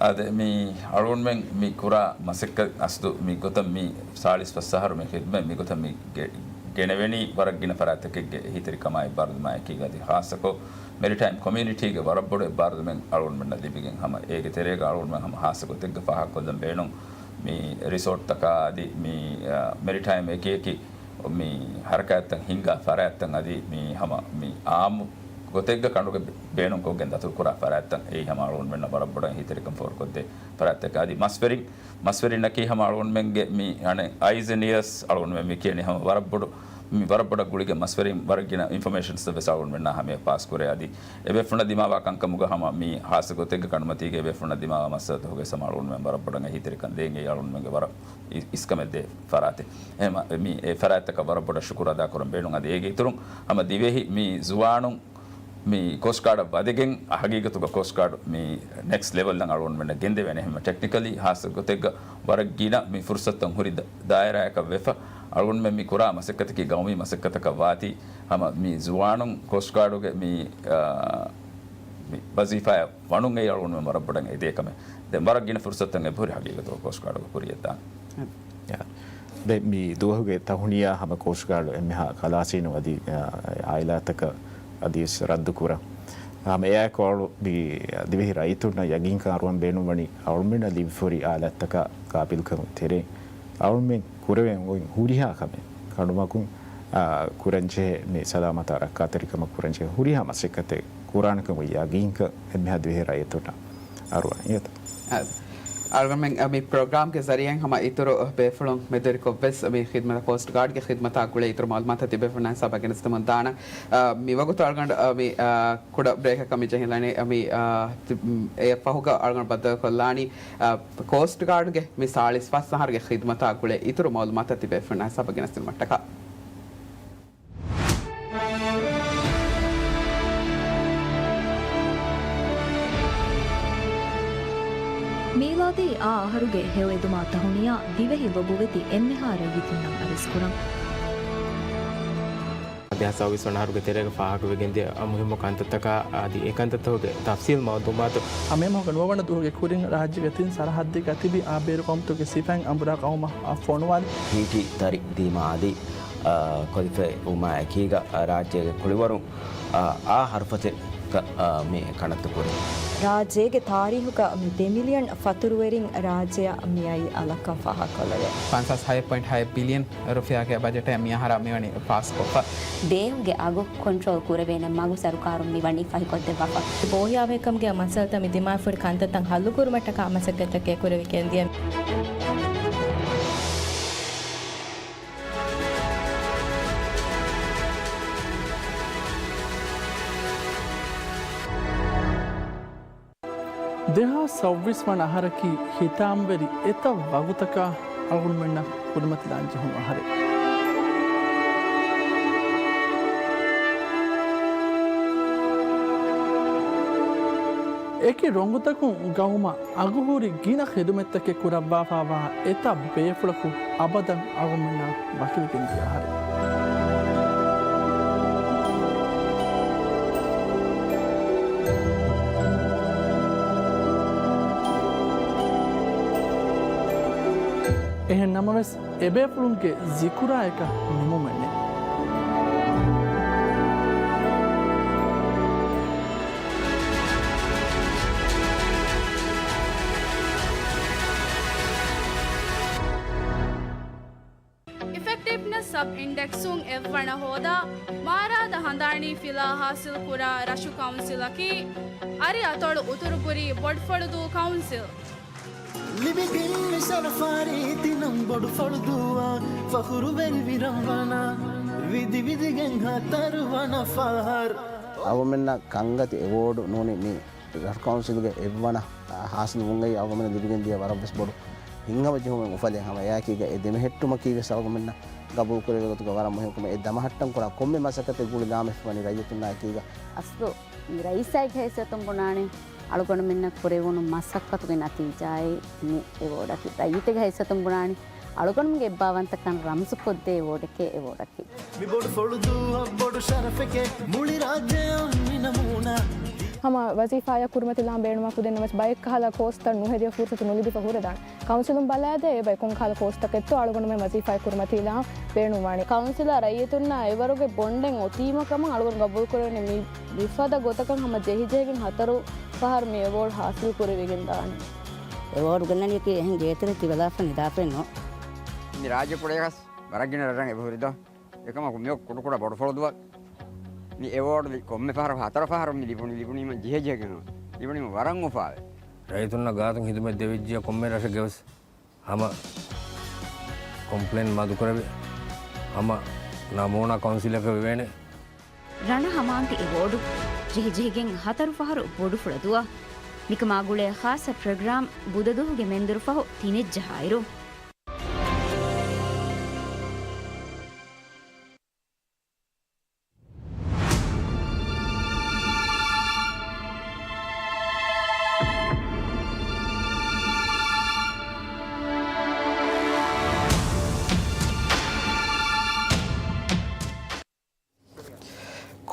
އާދެ، މި އަޅުގަނޑުމެން މި ކުރާ މަސައްކަތް އަސްލު މި ގޮތަށް މި ސާޅީސް ފަސް އަހަރު މި ޚިދުމަތް މި ގޮތަށް މި ގެ-، ގެނެވެނީ ވަރަށް ގިނަ ފަރާތްތަކެއްގެ އެހީތެރިކަމާ އެއްބާރުލުމާ އެކީގަ އަދި ޚާއްޞަކޮށް މެރިޓައިމް ކޮމިއުނިޓީގެ ވަރަށް ބޮޑު އެއްބާރުލުމެއް އަޅުގަނޑުމެންނަށް ލިބިގެން ހަމަ އޭގެ ތެރޭގަ އަޅުގަނޑުމެން ހަމަ ހާއްސަ ގޮތެއްގަ ފާހަގަކޮށްލަން ބޭނުން މި ރިސޯޓްތަކާ އަދި މި، އަ، މެރިޓައިމް އެކި އެކި މި ހަރަކާތްތައް ހިންގާ ފަރާތްތައް އަދި މި ހަމަ މި އާއްމު ގޮތެއްގަ ކަނޑުގެ ބޭނުންކޮށްގެން ދަތުރުކުރާ ފަރާތްތައް އެއީ ހަމަ އަޅުގަނޑުމެންނަށް ވަރަށް ބޮޑަށް އެހީތެރިކަން ފޯރުކޮށްދޭ ފަރާތްތަކެއް. އަދި މަސްވެރިން، މަސްވެރިންނަކީ ހަމަ އަޅުގަނޑުމެންގެ މި އަނެއް އައިސް އެންޑް އީއެސް އަޅުގަނޑުމެން މި ކިޔަނީ ހަމަ ވަރަށް ބޮޑު، މި ވަރަށް ބޮޑަށް ގުޅިގެން މަސްވެރިން ވަރަށް ގިނަ އިންފޮމޭޝަންސްތައް ވެސް އަޅުގަނޑުމެންނާ ހަމަޔަށް ޕާސް ކުރޭ. އަދި އެބޭފުޅުންނަށް ދިމާވާ ކަންކަމުގަ ހަމަ މި ހާއްސަ ގޮތެއްގަ ކަނޑުމަތީގެ އެބޭފުޅުންނަށް ދިމާވާ މައްސަލަތަކުގަ ވެސް ހަމަ އަޅުގަނޑުމެން ވަރަށް ބޮޑަށް އިސްކަމެއް ދޭ ފަރާތެއް. އެހެން މި އެ ފަރާތްތަކަށް ވަރަށް ބޮޑަށް ޝުކުރު އަދާކުރަން ބޭނުން. އަދި އޭގެ އިތުރުން ހަމަ ދިވެހި މި ޒުވާނުން މި ކޯސްޓް ގާޑަށް ވަދެގެން ހަގީގަތުގަ ކޯސްޓް ގާޑް މި ނެކްސްޓް ލެވެލްއަށް އަޅުގަނޑުމެންނަށް ގެންދެވޭނެ. އެހެން ޓެކްނިކަލީ ހާއްސަ ގޮތެއްގަ ވަރަށް ގިނަ މި ފުރުސަތުތައް ހުރި ދާ-، ދާއިރާއަކަށް ވެފަ، އަޅުގަނޑުމެން މި ކުރާ މަސައްކަތަކީ ގައުމީ މަސައްކަތަކަށް ވާތީ، ހަމަ މި ޒުވާނުން ކޯސްޓް ގާޑުގެ މި، އާ، މި ވަޒީފާއަށް ވަނުން އެއީ އަޅުގަނޑުމެން ވަރަށް ބޮޑަށް އެދޭ ކަމެއް. ދެން ވަރަށް ގިނަ ފުރުސަތުތައް އެބަހުރި ހަގީގަތުގަ ކޯސްޓް ގާޑުގަ ކުރިއަށްދާން. ޔާ. ދެން މި ދުވަހުގެ ތަހުނިޔާ ހަމަ ކޯސްޓް ގާޑު އެންމެހާ ޚަލާސީނު އަދި، އާ، އާއިލާތަކަށް އަދިވެސް ރައްދު ކުރަން. ހަމަ އެއާއެކު އަޅު މި ދިވެހި ރައްޔިތުންނަށް ޔަގީންކަން އަރުވަން ބޭނުންވަނީ އަޅުމެންނަށް ލިބިފަހުރި އާލާތްތަކާ ގާބިލްކަމުގެ ތެރެއިން އަޅުމެން ކުރެވެން އޮތް ހުރިހާ ކަމެއް ކަނޑުމަގުން، އާ، ކުރަންޖެހޭ މި ސަލާމަތާ ރައްކާތެރިކަމަށް ކުރަންޖެހޭ ހުރިހާ މަސައްކަތެއް ކުރާނެކަމުގެ ޔަގީންކަން އެންމެހާ ދިވެހި ރައްޔިތުންނަށް އަރުވަން އިނގޭތަ؟ އަ، އަޅުގަނޑުމެން، އަ، މި ޕްރޮގްރާމްގެ ޒަރީއައިން ހަމަ އިތުރު ބޭފުޅުން މެދުވެރިކޮށްވެސް މި ޚިދްމަތަށް، ކޯސްޓް ގާޑްގެ ޚިދްމަތާ ގުޅޭ އިތުރު މައުލޫމާތުތައް ތިބޭފުޅުންނާ ހިސާބަށް ގެނެސްދެމުން ދާނަން. އަ، މި ވަގުތު އަޅުގަނޑު، އަ، މި، އަ، ކުޑަ ބްރޭކަކަށް މި ޖެހިލަނީ. އަ، މި، އަ، ތި-، މް، އެ ފަހުގަ އަޅުގަނޑު ބައްދަލުކޮށްލާނީ، އަ، ކޯސްޓް ގާޑްގެ މި ސާޅީސް ފަސް އަހަރުގެ ޚިދްމަތާ ގުޅޭ އިތުރު މައުލޫމާތުތައް ތިބޭފުޅުންނާ ހިސާބަށް ގެނެސްދިނުމަށްޓަކާ. މީލާދީ އާ އަހަރުގެ ހެޔޮއެދުމާ ތަހުނިޔާ ދިވެހި ލޮބުވެތި އެންމެހާ ރައްޔިތުންނަށް އަރިސްކުރަން. ދެހާސް ސައުވީސް ވަނަ އަހަރުގެ ތެރޭގަ ފާހަގަވެގެންދިޔަ މުހިއްމު ކަންތައްތަކާ އަދި އެ ކަންތައްތަކުގެ ތަފްސީލް މައުލޫމާތު. އާ މޭ މަހުގެ ނުވަވަނަ ދުވަހުގެ ކުރިން ރާއްޖޭގެ ތިން ސަރަހައްދެއްގަ ތިބި އާ ބޭރު ޤައުމުތަކުގެ ސިފައިން އަނބުރާ ޤައުމަށް އާ ފޮނުވާލި. ޓީޓީ ތަރި ދީމާ އަދި، އާ، ކޮލިފައިވުމާ އެކީގަ، އާ، ރާއްޖޭގެ ކުޅިވަރުން، އާ، އާ ހަރުފަތެއްގަ، އާ، މި ކަނައްތަ ކުރި. ރާއްޖޭގެ ތާރީހުގަ މި ދެ މިލިއަން ފަތުރުވެރިން ރާއްޖެއަށް މިއައީ އަލަށްކަން ފާހަގަކޮށްލެވޭ. ފަންސާސް ހަތް ޕޮއިންޓް ހަތް ބިލިއަން ރުފިޔާގެ ބަޖެޓެއް މިއަހަރާ މިވަނީ ފާސްކޮށްފަ. ދޭހުގެ އަގު ކޮންޓްރޯލް ކުރެވޭނެ މަގު ސަރުކާރުން މިވަނީ ފަހިކޮށްދެއްވާފަ. ބޯހިޔާވަހިކަމުގެ މައްސަލަތައް މި ދިމާވެފަހުރި ކަންތައްތައް ހައްލުކުރުމަށްޓަކާ މަސައްކަތްތަކެއް ކުރެވިގެންދިޔަ. ދެހާސް ސައުވީސް ވަނަ އަހަރަކީ ހިތާމަވެރި އެތައް ވަގުތަކާ އަޅުގަނޑުމެންނަށް ކުރިމަތިލާން ޖެހުނު އަހަރެއް. އެކި ރޮނގުތަކުން ގައުމަށް އަގުހުރި ގިނަ ޚިދުމަތްތަކެއް ކުރައްވާފައިވާ އެތައް ބޭފުޅަކު އަބަދަށް އަޅުގަނޑުމެންނާ ވަކިވެގެންދިޔަ އަހަރެއް. އެހެން ނަމަވެސް، އެބޭފުޅުންގެ ޒިކުރާއަކަށް ނިމުމެއް ނެތް. އިފެކްޓިވްނަސް ސަބް އިންޑެކްސުން އެއްވަނަ ހޯދާ، މާރާދަ ހަނދާނީ ފިލާ ހާސިލް ކުރާ ރަށު ކައުންސިލަކީ، އަރިއަތޮޅު އުތުރުކުރީ ބޮޑުފުޅުދޫ ކައުންސިލް. ލިބިގެން މި ސަރަފާރީ ތިނަން ބޮޑުފުޅުދޫއަށް ފަޚުރުވެރި ވިރަންވަނަ ވިދިވިދިގެން ހަތަރުވަނަ ފަހަރު. އަޅުގަނޑުމެންނަށް ކަންގަތި އެވޯޑު ނޫނީ މި ރަށު ކައުންސިލްގެ އެއްވަނަ ހާސިލުވުން އެއީ އަޅުގަނޑުމެންނަށް ލިބިގެން ދިޔަ ވަރަށް ވެސް ބޮޑު ހިތްހަމަޖެހުމެއް އުފަލެއް. ހަމަ އެއާއެކީގަ އެ ދެމެހެއްޓުމަކީ ވެސް އަޅުގަނޑުމެންނަށް ގަބޫލުކުރެވޭ ގޮތުގަ ވަރަށް މުހިންމު ކަމެއް. އެ ދަމަހައްޓަން ކުރާ ކޮންމެ މަސައްކަތެއް ގުޅި ލާމެހިފަ ވަނީ ރައްޔިތުންނާ އެކީގަ. އަސްލު މި ރައީސާގެ ހައިސިއްޔަތުން ބުނާނެ، އަޅުގަނޑުމެންނަށް ކުރެވުނު މަސައްކަތުގެ ނަތީޖާއެއް މި އެވޯޑަކީ. ރައްޔިތެއްގެ ހައިސިއްޔަތުން ބުނާނެ، އަޅުގަނޑުމެންގެ އެއްބާވަންތަކަން ރަމްޒުކޮށްދޭ އެވޯޑެކޭ އެވޯޑަކީ. މި ބޮޑު ފޮޅުދޫއަށް ބޮޑު ޝަރަފެކޭ މުޅި ރާއްޖެއަށް މި ނަމޫނާ. ހަމަ ވަޒީފާއަށް ކުރިމަތިލާން ބޭނުމާ ކުދިންނަށް ވެސް ބައެއްކަހަލަ ކޯސްތައް ނުހެދިޔަ ފުރުސަތު ނުލިބިފަ ހުރެދާނެ. ކައުންސިލުން ބަލާދޭ އެބައި ކޮންކަހަލަ ކޯސްތަކެއްތޯ އަޅުގަނޑުމެން ވަޒީފާއަށް ކުރިމަތިލާން ބޭނުންވާނީ. ކައުންސިލާ ރައްޔިތުންނާ އެވަރުގެ ބޮންޑެއް އޮތީމަ ކަމަށް އަޅުގަނޑު ގަބޫލުކުރެވެނީ. މި މިފަދަ ގޮތަކަށް ހަމަ ޖެހިޖެހިގެން ހަތަރު ފަހަރު މި އެވޯޑް ހާސިލް ކުރެވިގެންދާނެ. އެވޯޑް ގެންނަނީކީ އެހެން ގޭތެރެ ތިބަލާފަ ނިދާފައެއް ނޫން. މި ރާއްޖެ ކުޑަޔަކަސް ވަރަށް ގިނަ ރަށްރަށް އެބަހުރިދޯ. އެކަމަކު މިއޮއް ކުޑަކުޑަ ބޮޑުފޮޅުދޫއަށް މި އެވޯޑް ކޮންމެ ފަހަރަކު ހަތަރު ފަހަރު މި ލިބުނީ، ލިބުނީމަ ޖެހިޖެހިގެން ލިބުނީމަ ވަރަށް އުފާވޭ. ރައްޔިތުންނަށް ގާތުން ހިދުމަތް ދެވިއްޖިޔަ ކޮންމެ ރަށެއްގެ ވެސް ހަމަ ކޮމްޕްލޭން މަދުކުރެވި، ހަމަ ނަމޫނާ ކައުންސިލަކަށް ވެވޭނެ. ރަނަ ހަމާންތި އެވޯޑު ޖެހިޖެހިގެން ހަތަރު ފަހަރު ބޮޑުފުޅަދޫއަށް. މިކަމާ ގުޅޭ ޚާއްޞަ ޕްރޮގްރާމް ބުދަދުވަހުގެ މެންދުރު ފަހު ތިނެއް ޖަހާއިރު.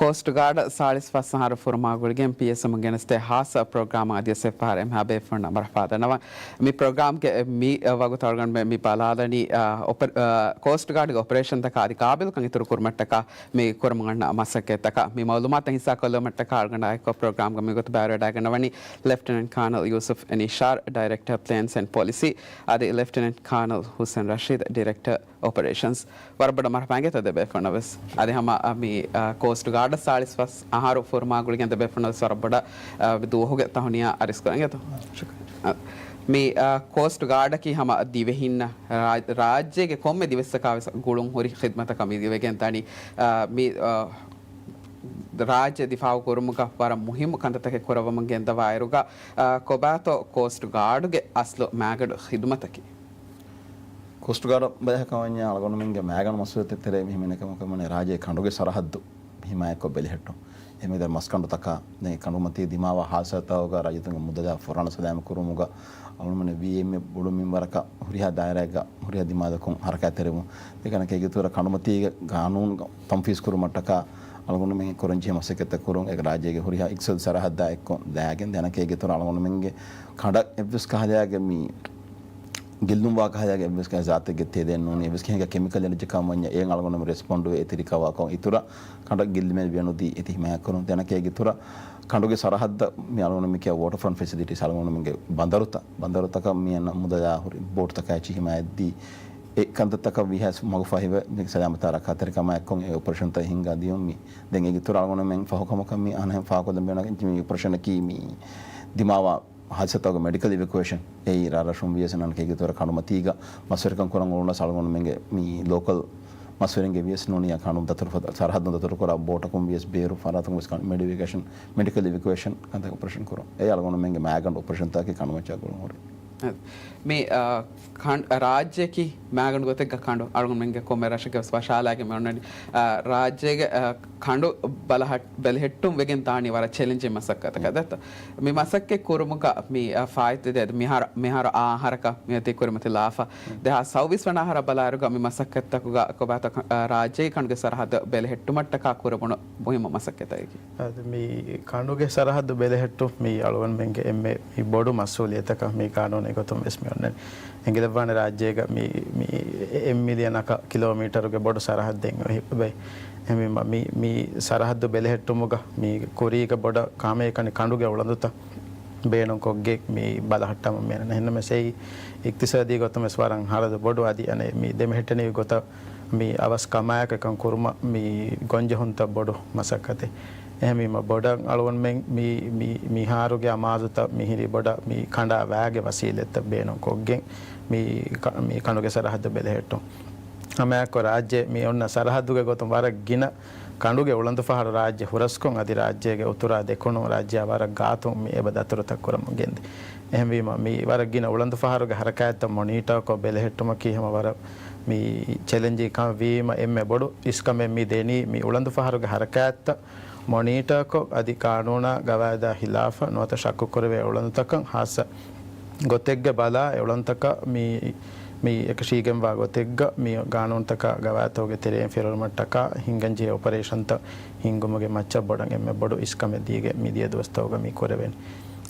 ކޯސްޓް ގާޑަށް ސާޅީސް ފަސް އަހަރު ފުރުމާ ގުޅިގެން ޕީއެސްއެމުން ގެނެސްދޭ ހާއްސަ ޕްރޮގްރާމަށް އަދިވެސް އެއްފަހަރު އެންމެހާ ބޭފުޅުންނަށް މަރުޙަބާ ދަންނަވަން. މި ޕްރޮގްރާމްގެ މި ވަގުތު އަޅުގަނޑުމެން މި ބަލާލަނީ، އަ، އޮޕަ-، އަ، ކޯސްޓް ގާޑްގެ އޮޕަރޭޝަންތަކާ އަދި ގާބިލްކަން އިތުރު ކުރުމަށްޓަކާ މި ކުރަމުން އަންނަ މަސައްކަތްތަކަށް. މި މައުލޫމާތު ހިއްސާކޮށްލުމަށްޓަކާ އަޅުގަނޑާ އެއްކޮށް ޕްރޮގްރާމްގަ މިގޮތަށް ބައިވެރިވެވަޑައިގަންނަވަނީ ލެފްޓިނެންޓް ކާނަލް ޔޫސުފް އެނީޝާރް، ޑައިރެކްޓަރ ޕްލޭންސް އެންޑް ޕޮލިސީ، އަދި ލެފްޓިނެންޓް ކާނަލް ހުސެން ރަޝީދް، ޑިރެކްޓަރ އޮޕަރޭޝަންސް. ވަރަށް ބޮޑަށް މަރުޙަބާ އިނގޭތޯ ދެބޭފުޅުންނަށް ވެސް. އަދި ހަމަ، އަ، މި، އަ، ކޯސްޓް ގާޑަށް ސާޅީސް ފަސް އަހަރު ފުރުމާ ގުޅިގެން ދެބޭފުޅުންނަށް ވެސް ވަރަށް ބޮޑަށް، އަ، ދުވަހުގެ ތަހުނިޔާ އަރިސްކުރަން އިނގޭތޯ. ޝުކުރިއްޔާ. އަ، މި، އަ، ކޯސްޓް ގާޑަކީ ހަމަ ދިވެހިންނަށް ރާ-، ރާއްޖޭގެ ކޮންމެ ދިވެއްސަކާ ވެސް ގުޅުން ހުރި ޚިދްމަތަކަށް މި ވެގެން ދަނީ. އަ، މި، އަ، ރާއްޖެ ދިފާއު ކުރުމުގަ ވަރަށް މުހިއްމު ކަންތައްތަކެއް ކުރައްވަމުން ގެންދަވާއިރުގަ، އަ، ކޮބާތޯ ކޯސްޓް ގާޑުގެ އަސްލު މައިގަނޑު ޚިދުމަތަކީ؟ ކޯސްޓް ގާޑަށް ބަލާކަމަށް ވަންޏާ އަޅުގަނޑުމެންގެ މައިގަނޑު މައްސަލަތައް ތެރޭ މި ހިމެނޭ ކަމަކަށް ވަނީ ރާއްޖޭ ކަނޑުގެ ސަރަހައްދު ހިމާޔަތްކޮށް ބެލިހެއްޓުން. އެމީދަށް މަސްކަނޑުތަކާ، ދެން ކަނޑުމަތީ ދިމާވާ ހާދިސާތަކުގަ ރައްޔިތުންގެ މުދަލާ ފުރާނަ ސަލާމަތް ކުރުމުގަ އަޅުގަނޑުމެން ވީ އެމްއޭ ބޮޑު މިންވަރަކަށް ހުރިހާ ދާއިރާއެއްގަ ހުރިހާ ދިމާލަކުން ހަރަކާތްތެރިވުން. ދެން އަނެކޭގެ އިތުރަށް ކަނޑުމަތީގެ ގާނޫނު ތަންފީޒު ކުރުމަށްޓަކާ އަޅުގަނޑުމެން ކުރަންޖެހޭ މަސައްކަތްތައް ކުރުން، އެ ރާއްޖޭގެ ހުރިހާ އިޤްތިޞާދީ ސަރަހައްދާ އެއްކޮށް ދާގެން. ދެން އަނެކޭގެ އިތުރަށް އަޅުގަނޑުމެންގެ ކަނޑަށް އެއްވެސް ކަހަލައިގެ މި ގެއްލުންވާ ކަހަލައިގެ އެއްވެސް ކަހަލަ ޒާތެއްގެ ތެދެއް ނޫނީ، އެއްވެސް ކިހިނެއްގެ ކެމިކަލް އެނަޖި ކަމަށް ވަންޏާ އެއިން އަޅުގަނޑުމެން ރެސްޕޮންޑުވެ އެތި ރިކަވާކޮށް އިތުރަށް ކަނޑަށް ގެއްލުމެއް ވެޔަނުދީ އެތި ހިމާޔަތްކުރުން. ދެން އަނެކޭގެ އިތުރަށް ކަނޑުގެ ސަރަހައްދަށް މި އަޅުގަނޑު މި ކިޔާ ވޯޓަރ ފްރަންޓް ފެސިލިޓީސް އަޅުގަނޑުމެންގެ ބަނދަރުތައް، ބަނދަރުތަކަށް މި އަންނަ މުދަލާ ހުރި ބޯޓުތަކާއެއްޗިހި ހިމާޔަތްދީ، އެ ކަންތައްތަކަށް ވީހާވެސް މަގު ފަހިވެ، މި ސަލާމަތާ ރައްކާތެރިކަމާއެއްކޮށް އެ އޮޕަރޭޝަންތައް ހިންގާ ދިޔުން މި. ދެން އޭގެ އިތުރަށް އަޅުގަނޑުމެން ފަހުކަމަކަށް މި އަހަން ފާހަގަކޮށްލަން ބޭނުން މި އޮޕަރޭޝަނަކީ މި ދިމާވާ ހާދިސާތަކުގެ މެޑިކަލް އިވެކުއޭޝަން އެއީ ރަށްރަށުން ވިޔަސް އަނެކޭގެ އިތުރަށް ކަނޑުމަތީގަ މަސްވެރިކަން ކުރަން އުޅުނަސް އަޅުގަނޑުމެންގެ މި ލޯކަލް މަސްވެރިންގެ ވިޔަސް ނޫނީ ކަނޑު ދަތުރު ފަ-، ސަރަހައްދުން ދަތުރުކުރާ ބޯޓަކުން ވިޔަސް ބޭރު ފަރާތަކުން ވެސް ކަނޑު މެޑިކަލް އިވެކުއޭޝަން ކަންތައް އޮޕަރޭޝަން ކުރުން. އެއީ އަޅުގަނޑުމެންގެ މައިގަނޑު އޮޕަރޭޝަންތަކަކީ ކަނޑުމައްޗަށް ގުޅުން ހުރި. މި، އާ، ކަން-، ރާއްޖެއަކީ މައިގަނޑު ގޮތެއްގަ ކަނޑު އަޅުގަނޑުމެންގެ ކޮންމެ ރަށެއްގެ ވެސް ވަށާލާގެ މި އޮންނަނީ، އާ، ރާއްޖޭގެ، އާ، ކަނޑު ބަލަހަ-، ބެލެހެއްޓުން ވެގެން ދާނީ ވަރަށް ޗެލެންޖިން މަސައްކަތަކަށް ދެއްތޯ؟ މި މަސައްކަތް ކުރުމުގަ މި، އާ، ފާއިތު ދޭ މިހާރު، މިހާރު އާ އަހަރަކަށް މިއޮތީ ކުރިމަތި ލާފަ. ދެހާސް ސައުވީސް ވަނަ އަހަރަށް ބަލާއިރުގަ މި މަސައްކަތްތަކުގަ ކޮބާތޯ ކަ-، އާ، ރާއްޖޭގެ ކަނޑުގެ ސަރަހައްދު ބެލެހެއްޓުމަށްޓަކާ ކުރެވުނު މުހިއްމު މަސައްކަތަކީ. އަދި މި ކަނޑުގެ ސަރަހައްދު ބެލެހެއްޓުން މި އަޅުގަނޑުމެންގެ އެންމެ މި ބޮޑު މަސްއޫލިއްޔަތަކަށް މި ގާނޫނެއް ގޮތުން ވެސް މި އޮންނަނީ. އެނގިލައްވާނެ ރާއްޖޭގަ މި، މި އެއް މިލިއަނަކަށް ކިލޯމީޓަރުގެ ބޮޑު ސަރަހައްދެއް އޮތް ބައެއް. އެހެންވީމަ މި، މި ސަރަހައްދު ބެލެހެއްޓުމުގަ މި ކުރީގަ ބޮޑަށް ކާމޭކަނި ކަނޑުގެ އުޅަނދުތައް ބޭނުންކޮށްގެން މި ބަލަހައްޓަމުން މި އަންނަނީ. އެހެންނަމަވެސް އެއީ އިޤްތިޞާދީ ގޮތުން ވެސް ވަރަށް ހަރަދު ބޮޑު އަދި އަނެއް މި ދެމެހެއްޓެނިވި ގޮތަށް މި އަވަސް ކަމާއެކު އެކަން ކުރުމަށް މި ގޮންޖެހުންތައް ބޮޑު މަސައްކަތެއް. އެހެންވީމަ ބޮޑަށް އަޅުގަނޑުމެން މި، މި، މިހާރުގެ އަމާޒުތައް މިހިރީ ބޮޑަށް މި ކަނޑާ ވާގެ ވަސީލަތްތައް ބޭނުންކޮށްގެން މި ކަ-، މި ކަނޑުގެ ސަރަހައްދު ބެލެހެއްޓުން. ހަމައެއާއެކު ރާއްޖެ މި އޮންނަ ސަރަހައްދުގެ ގޮތުން ވަރަށް ގިނަ ކަނޑުގެ އުޅަނދުފަހަރު ރާއްޖެ ހުރަސްކޮށް އަދި ރާއްޖޭގެ އުތުރާ ދެކުނު ރާއްޖެއާ ވަރަށް ގާތުން މި އެބަ ދަތުރުތައް ކުރަމުން ގެންދި. އެހެންވީމަ މި ވަރަށް ގިނަ އުޅަނދުފަހަރުގެ ހަރަކާތްތައް މޮނީޓާކޮށް ބެލެހެއްޓުމަކީ ހަމަ ވަރަށް މި ޗެލެންޖިން ކަމެއް ވީމަ އެންމެ ބޮޑު އިސްކަމެއް މި ދެނީ މި އުޅަނދުފަހަރުގެ ހަރަކާތްތައް މޮނީޓާކޮށް އަދި ގާނޫނާ ގަވާއިދާ ހިލާފަށް ނުވަތަ ޝައްކުކުރެވޭ އުޅަނދުތަކަށް ހާއްސަ ގޮތެއްގެ ބަލާ އެ އުޅަނދުތަކަށް މި، މި އެކަށީގެންވާ ގޮތެއްގަ މި ގާނޫނުތަކާ ގަވާއިދުތަކުގެ ތެރެއިން ފިރަރުމަށްޓަކާ ހިންގަންޖެހޭ އޮޕަރޭޝަންތައް ހިންގުމުގެ މައްޗަށް ބޮޑަށް އެންމެ ބޮޑު އިސްކަމެއް ދީގެ މިދިޔަ ދުވަސްތަކުގަ މި ކުރެވެނީ.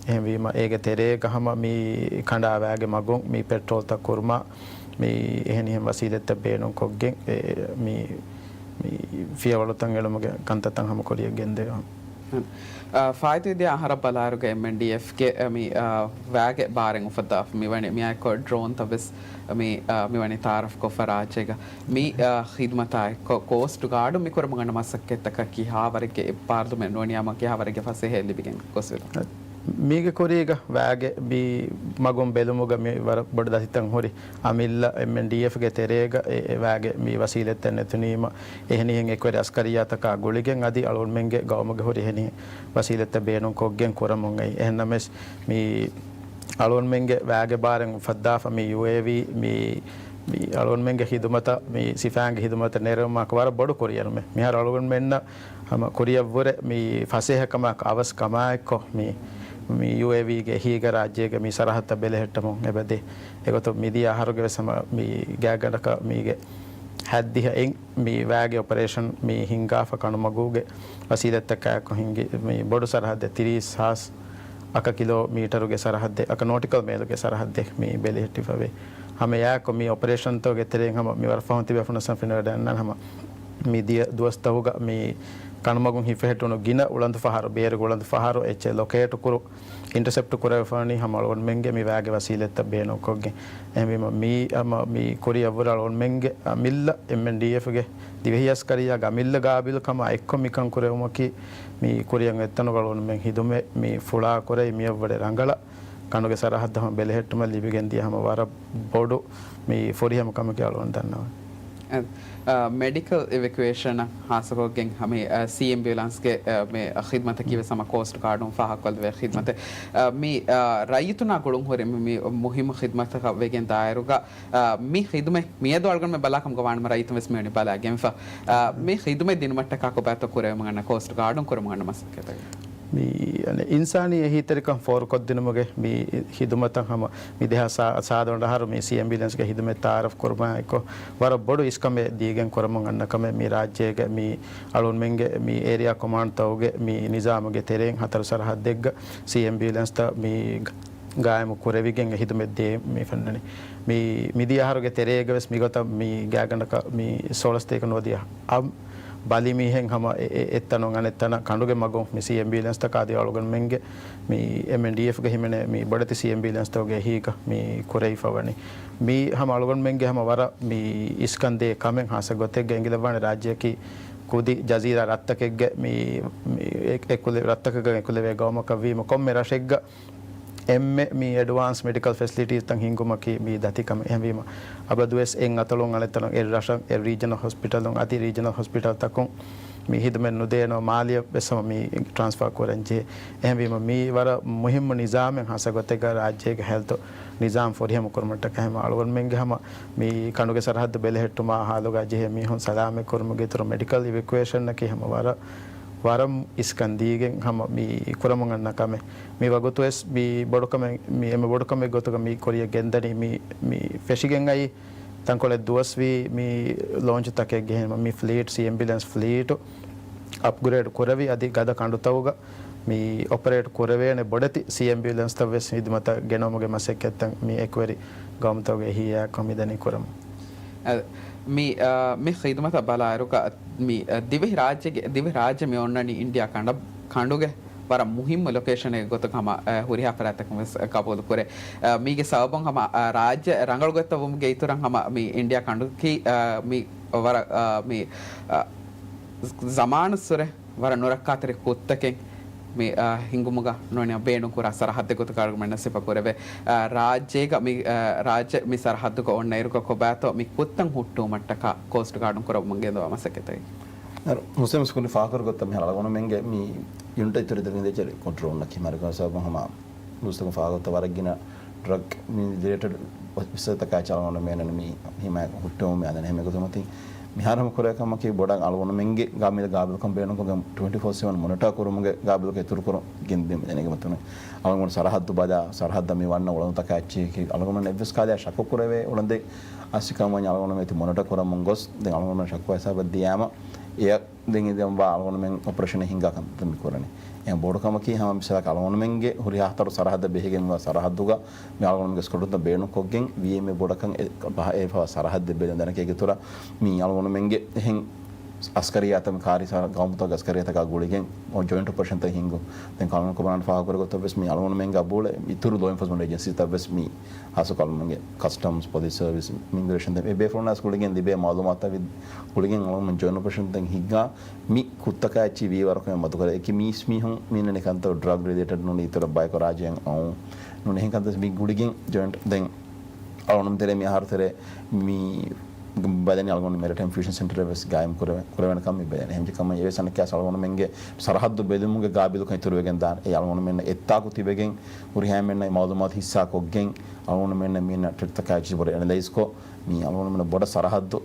އެހެންވީމަ އޭގެ ތެރޭގަ ހަމަ މި ކަނޑާވާގެ މަގުން މި ޕެޓްރޯލްތައް ކުރުމާ މި އެހެނިހެން ވަސީލަތްތައް ބޭނުންކޮށްގެން އެ، މި މި ފިޔަވަޅުތައް އެޅުމުގެ ކަންތައްތައް ހަމަ ކުރިޔަށް ގެންދެވޭ. އާ، ފާއިތުވި ދިޔަ އަހަރަށް ބަލާއިރުގަ އެމްއެންޑީއެފްގެ، އަ، މި، އާ، ވާގެ ބާރެއް އުފައްދާފަ މިވަނީ، މިއާއެކު ޑްރޯންތައް ވެސް މި، އާ، މިވަނީ ތައާރަފް ކޮށްފަ ރާއްޖޭގަ. މި، އާ، ޚިދުމަތާ އެއްކޮށް ކޯސްޓް ގާޑުން މި ކުރަމުން އަންނަ މަސައްކަތްތަކަށް ކިހާވަރެއްގެ ޕާރުލަމެންޓް ނޫނީ ހަމަ ކިހާވަރެއްގެ ފަސޭހައެއް ލިބިގެން ގޮސްފިތަ؟ މީގެ ކުރީގަ ވާގެ މި މަގުން ބެލުމުގަ މި ވަރަށް ބޮޑު ދަތިތައް ހުރި. އަމިއްލަ އެމްއެންޑީއެފްގެ ތެރޭގަ އެ، އެ ވާގެ މި ވަސީލަތްތައް ނެތުނީމަ، އެހެނިހެން އެކުވެރި އަސްކަރިއްޔާތަކާ ގުޅިގެން އަދި އަޅުގަނޑުމެންގެ ގައުމުގެ ހުރި އެހެނިހެން ވަސީލަތްތައް ބޭނުންކޮށްގެން ކުރަމުން އައި. އެހެންނަމަވެސް، މި އަޅުގަނޑުމެންގެ ވާގެ ބާރެއް އުފައްދާފަ މި ޔޫއޭވީ މި، މި އަޅުގަނޑުމެންގެ ޚިދުމަތަށް މި ސިފައިންގެ ޚިދުމަތަށް ނެރެވުމާއެކު ވަރަށް ބޮޑު ކުރިއެރުމެއް. މިހާރު އަޅުގަނޑުމެންނަށް ހަމަ ކުރިއަށްވުރެ މި ފަސޭހަކަމާއެކު އަވަސް ކަމާއެއްކޮށް މި، މި ޔޫއޭވީގެ އެހީގަ ރާއްޖޭގެ މި ސަރަހައްދަށް ބެލެހެއްޓަމުން އެބަދޭ. އެގޮތުން މިދިޔަ އަހަރުގެ ވެސް ހަމަ މި ގާތްގަނޑަކަށް މީގެ ހައްދިހަ އެއް މި ވާގެ އޮޕަރޭޝަން މި ހިންގާފަ ކަނޑުމަގުގެ ވަސީލަތްތަކާއެކު ހިނގި މި ބޮޑު ސަރަހައްދެއް ތިރީސް ހާސް އަކަ ކިލޯމީޓަރުގެ ސަރަހައްދެއް، އަކަ ނޯޓިކަލް މައިލުގެ ސަރަހައްދެއް މި ބެލެހެއްޓިފަވޭ. ހަމައެއާއެކު މި އޮޕަރޭޝަންތަކުގެ ތެރެއިން ހަމަ މި ވަރަށް ފަހުން ތިބޭފުޅުންނަށް ފެނިވަޑައިގަންނަން ހަމަ މި ދިޔަ ދުވަސްތަކުގަ މި ކަނޑުމަގުން ހިފެހެއްޓުނު ގިނަ އުޅަނދުފަހަރު، ބޭރުގެ އުޅަނދުފަހަރު އެއްޗެއް ލޮކޭޓު ކުރު، އިންޓަސެޕްޓް ކުރެވިފަވަނީ ހަމަ އަޅުގަނޑުމެންގެ މި ވާގެ ވަސީލަތްތައް ބޭނުންކޮށްގެން. އެހެންވީމަ މީ ހަމަ މި ކުރިއަށްވުރެ އަޅުގަނޑުމެންގެ އަމިއްލަ އެމްއެންޑީއެފްގެ ދިވެހި އަސްކަރިއްޔާގެ އަމިއްލަ ގާބިލުކަމާ އެއްކޮށް މިކަން ކުރެވުމަކީ މި ކުރިއަށް އޮތްތަނުގަ އަޅުގަނޑުމެން ހިދުމަތް މި ފުޅާކުރައި މިއަށްވުރެ ރަނގަޅަށް ކަނޑުގެ ސަރަހައްދަށް ހަމަ ބެލެހެއްޓުމަށް ލިބިގެންދިޔަ ހަމަ ވަރަށް ބޮޑު މި ފުރިހަމަ ކަމަކީ އަޅުގަނޑު ދަންނަވަން. އެ، މެޑިކަލް އިވެކުއޭޝަނަށް ހާއްސަކޮށްގެން ހަމަ، އަ، ސީއެމް އެމްބިއުލަންސްގެ، އަ، މި ޚިދުމަތަކީ ވެސް ހަމަ ކޯސްޓް ގާޑުން ފާހަގަކޮށްލެވޭ ޚިދުމަތެއް. އަ، މި، އަ، ރައްޔިތުންނާ ގުޅުން ހުރި މި، މި މުހިއްމު ޚިދުމަތަކަށް ވެގެން ދާއިރުގަ، އަ، މި ޚިދުމަތް މިއަދު އަޅުގަނޑުމެން ބަލާކަމުގަ ވާނަމަ ރައްޔިތުން ވެސް މިވަނީ ބަލާގެންފަ. އަ، މި ޚިދުމަތް ދިނުމަށްޓަކާ ކޮބާތޯ ކުރެވެމުން އަންނަ ކޯސްޓް ގާޑުން ކުރެމުން އަންނަ މަސައްކަތެއް؟ މި، އަނެއް، އިންސާނީ އެހީތެރިކަން ފޯރުކޮށްދިނުމުގެ މި ޚިދުމަތަށް ހަމަ މި ދެހާސް ސާދަ އަހަރު މި ސީއެމް އެމްބިއުލަންސްގެ ޚިދުމަތް ތައާރަފް ކުރުމާ އެއްކޮށް ވަރަށް ބޮޑު އިސްކަމެއް ދީގެން ކުރަމުން އަންނަ ކަމެއް މި ރާއްޖޭގެ މި އަޅުންމެންގެ މި އޭރިއާ ކޮމާންޑްތަކުގެ މި ނިޒާމުގެ ތެރެއިން ހަތަރު ސަރަހައްދެއްގަ ސީއެމް އެމްބިއުލަންސްތައް މި ގާއިމު ކުރެވިގެން އެ ޚިދުމަތް ދޭ މި ފެންނަނީ. މި، މިދިޔަ އަހަރުގެ ތެރޭގަ ވެސް މިގޮތަށް މި ގާތްގަނޑަކަށް މި ސޯޅަސް ތޭކަ ނުވަދިހަ އަށް ބަލި މީހެއް ހަމަ އެ، އެ، އެއްތަނުން އަނެއްތަނަށް ކަނޑުގެ މަގުން މި ސީއެމް އެމްބިއުލަންސްތަކާ އަދި އަޅުގަނޑުމެންގެ މި އެމްއެންޑީއެފްގެ ހިމެނޭ މި ބޮޑެތި ސީއެމް އެމްބިއުލަންސްތަކުގެ އެހީގަ މި ކުރެވިފަ ވަނީ. މީ ހަމަ އަޅުގަނޑުމެންގެ ހަމަ ވަރަށް މި އިސްކަންދޭ ކަމެއް. ހާއްސަ ގޮތެއްގަ އެނގިލައްވާނެ ރާއްޖެއަކީ ކުދި ޖަޒީރާ ރަށްތަކެއްގެ މި، މި އެ، އެކުލެ، ރަށްތަކަކަށް އެކުލެވޭ ގައުމަކަށް ވީމަ ކޮންމެ ރަށެއްގަ އެންމެ މި އެޑްވާންސް މެޑިކަލް ފެސިލިޓީސްތައް ހިންގުމަކީ މި ދަތި ކަމެއް. އެހެންވީމަ، އަބަދުވެސް އެއް އަތޮޅުން އަނެއް އަތޮޅަށް އެއް ރަށަށް އެއް ރީޖަނަލް ހޮސްޕިޓަލުން އަދި ރީޖަނަލް ހޮސްޕިޓަލްތަކުން މި ހިދުމަތް ނުދޭނަމަ މާލެއަށް ވެސް ހަމަ މި ޓްރާންސްފާ ކުރަން ޖެހޭ. އެހެންވީމަ، މީ ވަރަށް މުހިއްމު ނިޒާމެއް. ހާއްސަ ގޮތެއްގަ ރާއްޖޭގެ ހެލްތު ނިޒާމް ފުރިހަމަ ކުރުމަށްޓަކާ ހަމަ އަޅުގަނޑުމެންގެ ހަމަ މި ކަނޑުގެ ސަރަހައްދު ބެލެހެއްޓުމާ ހާލުގަ ޖެހޭ މީހުން ސަލާމަތް ކުރުމުގެ އިތުރު މެޑިކަލް އިވެކުއޭޝަންއަކީ ހަމަ ވަރަށް ވަރަށް އިސްކަން ދީގެން ހަމަ މި ކުރަމުން އަންނަ ކަމެއް. މި ވަގުތުވެސް މި ބޮޑުކަމެއް، މި އެންމެ ބޮޑުކަމެއް ގޮތުގަ މި ކުރިއަށް ގެންދަނީ މި، މި ފެށިގެން އައި ތަންކޮޅެއް ދުވަސްވީ މި ލޯންޗުތަކެއް ގެހެން މި ފްލީޓް، ސީއެމް އެމްބިއުލަންސް ފްލީޓު އަޕްގްރޭޑް ކުރެވި އަދި ގަދަ ކަނޑުތަކުގަ މި އޮޕަރޭޓް ކުރެވޭނެ ބޮޑެތި ސީއެމް އެމްބިއުލަންސްތައް ވެސް ހިދުމަތަށް ގެނައުމުގެ މަސައްކަތްތައް މި އެކުވެރި ގައުމުތަކުގެ އެހީއާއެކު މިދަނީ ކުރަމުން. އަ، މި، އަ، މި ޚިދުމަތަށް ބަލާއިރުގަ، މި، އަ، ދިވެހި ރާއްޖޭގެ، ދިވެހި ރާއްޖެ މި އޮންނަނީ އިންޑިއާ ކަނޑަ-، ކަނޑުގެ ވަރަށް މުހިއްމު ލޮކޭޝަނެއް ގޮތަށް ހަމަ، އަ، ހުރިހާ ފަރާތްތަކުން ވެސް ގަބޫލު ކުރޭ. އަ، މީގެ ސަބަބުން ހަމަ، އަ، ރާއްޖެ ރަނގަޅު ގޮތްތައް ވުމުގެ އިތުރަށް ހަމަ މި އިންޑިއާ ކަނޑަކީ، އަ، މި ވަރަށް، އަ، މި، އަ، ޒަމާނުއްސުރެ ވަރަށް ނުރައްކާތެރި ކުށްތަކެއް މި، އަ، ހިނގުމުގަ ނޫނީ ބޭނުންކުރާ ސަރަހައްދެއް ގޮތަކަށް އަޅުގަނޑުމެންނަށް ސިފަ ކުރެވޭ. އަ، ރާއްޖޭގަ މި، އަ، ރާއްޖެ މި ސަރަހައްދުގަ އޮންނައިރުގަ ކޮބާތޯ މި ކުށްތައް ހުއްޓުވުމަށްޓަކާ ކޯސްޓް ގާޑުން ކުރަމުން ގެންދަވާ މަސައްކަތެއް. އަ، މުސްލިމް ސްކޫލް ފާކުރ ގޮތަށް މި އަޅުގަނޑުމެންގެ މި ޔުނިޓް އިތުރު ދެވިން ދޭޗެރި ކޮންޓްރޯލް ނަކި މަރިކަ ސަބަބުން ހަމަ ދުވަސްތަކުން ފާގޮތަށް ވަރަށް ގިނަ ޑްރަގް މި ރިލޭޓެޑް ވިސްނުންތަކާ އަޅުގަނޑުމެން މި ހިމާޔަތް ހުއްޓުވުމެއް އަދަން އެހެން ގޮތުމަތި މިހާރު ހަމަ ކުރޭ ކަމަކީ ބޮޑަށް އަޅުގަނޑުމެންގެ ގާބިލް ގާބިލްކަން ބޭނުންކޮށްގެން ޓްވެންޓީ ފޯ ސެވަން މޮނިޓާ ކުރުމުގެ ގާބިލްކަން އިތުރު ކުރުން ގެންދިޔުމަށް ދެނެގެމަތުން އަޅުގަނޑު ސަރަހައްދު ބަލާ ސަރަހައްދަށް މި ވަންނަ އުޅަނދުތަކާ އެއްޗެހި އަޅުގަނޑުމެން އެއްވެސް ކާލެއް ޝައްކު ކުރެވޭ އުޅަނދެއް އައިސް ކަމަށް ވަންޏާ އަޅުގަނޑުމެން މިތި މޮނިޓާ ކުރަމުން ގޮސް ދެން އަޅުގަނޑުމެން ޝައްކު ހިސާބަށް ދިޔާމަ އެ ދެން އިދެން ވާ އަޅުގަނޑުމެން އޮޕަރޭޝަނެއް ހިންގާ ކަންތައް މި ކުރަނީ. އެހެން ބޮޑު ކަމަކީ ހަމަ މިސާލަކަށް އަޅުގަނޑުމެންގެ ހުރިހާ ހަތަރު ސަރަހައްދަށް ބެހިގެންވާ ސަރަހައްދުގަ މި އަޅުގަނޑުމެންގެ ސްކޮޑުތައް ބޭނުންކޮށްގެން ވީއެމްއޭ ބޮޑަކަށް އެ ބަހައިފަވާ ސަރަހައްދެއް ބެލުން ދެނެކޭގެ އިތުރަށް މި އަޅުގަނޑުމެންގެ އެހެން އަސްކަރިއްޔާތައް މި ކާރި ސަރަ-، ގައުމުތަކުގެ އަސްކަރިއްޔާތަކާ ގުޅިގެން ޖޮއިންޓް އޮޕަރޭޝަންތައް ހިންގުން. ދެން ކަލުން ކޮބާން ފާހަގަކުރި ގޮތަށް ވެސް މި އަޅުގަނޑުމެންގެ ބޯޅެ އިތުރު ލޯ އެންފޯސްމަންޓް އޭޖެންސީތައް ވެސް މި ހާއްސަ ކަލުމުގެ ކަސްޓަމްސް، ޕޮލިސް ސަރވިސް، އިމިގްރޭޝަން އެ ބޭފުޅުންނާސް ގުޅިގެން ލިބޭ މައުލޫމާތުތައް ގުޅިގެން އަޅުގަނޑުމެން ޖޮއިންޓް އޮޕަރޭޝަންތައް ހިންގާ މި ކުށްތަކާ އެއްޗި ވީ ވަރަކު މަދުކަރ އެކި މީސް މީހުން މީނަނި ކަންތައް ޑްރަގް ރިލޭޓެޑް ނޫނީ އިތުރަށް ބަޔަކު ރާއްޖެއިން އައު ނޫނީ ހެން ކަންތައް މި ގުޅިގެން ޖޮއިންޓް ދެން އަޅުގަނޑު ތެރޭ މި އަހަރު ތެރޭ މި ބަލަނީ އަޅުގަނޑު މެރިޓައިމް ފިއުޝަން ސެންޓަރ ވެސް ގާއިމް ކުރެވެ-، ކުރެވޭނެ ކަމަށް މި ބަލަނީ. ހެންޖެ ކަމަށް އެވެސް އަނެއްކާސް އަޅުގަނޑުމެންގެ ސަރަހައްދު ބެލުމުގެ ގާބިލުކަން އިތުރުވެގެން ދާނެ. އެ އަޅުގަނޑުމެން އެއްތާކު ތިބެގެން ހުރިހާމެންނަށް މައުލޫމާތު ހިއްސާކޮށްގެން އަޅުގަނޑުމެންނަށް މީނަ ޓްރެޓްތަކާ އެއްޗި ބޮޑަށް އެނަލައިޒްކޮށް މި އަޅުގަނޑުމެން ބޮޑަށް ސަރަހައްދު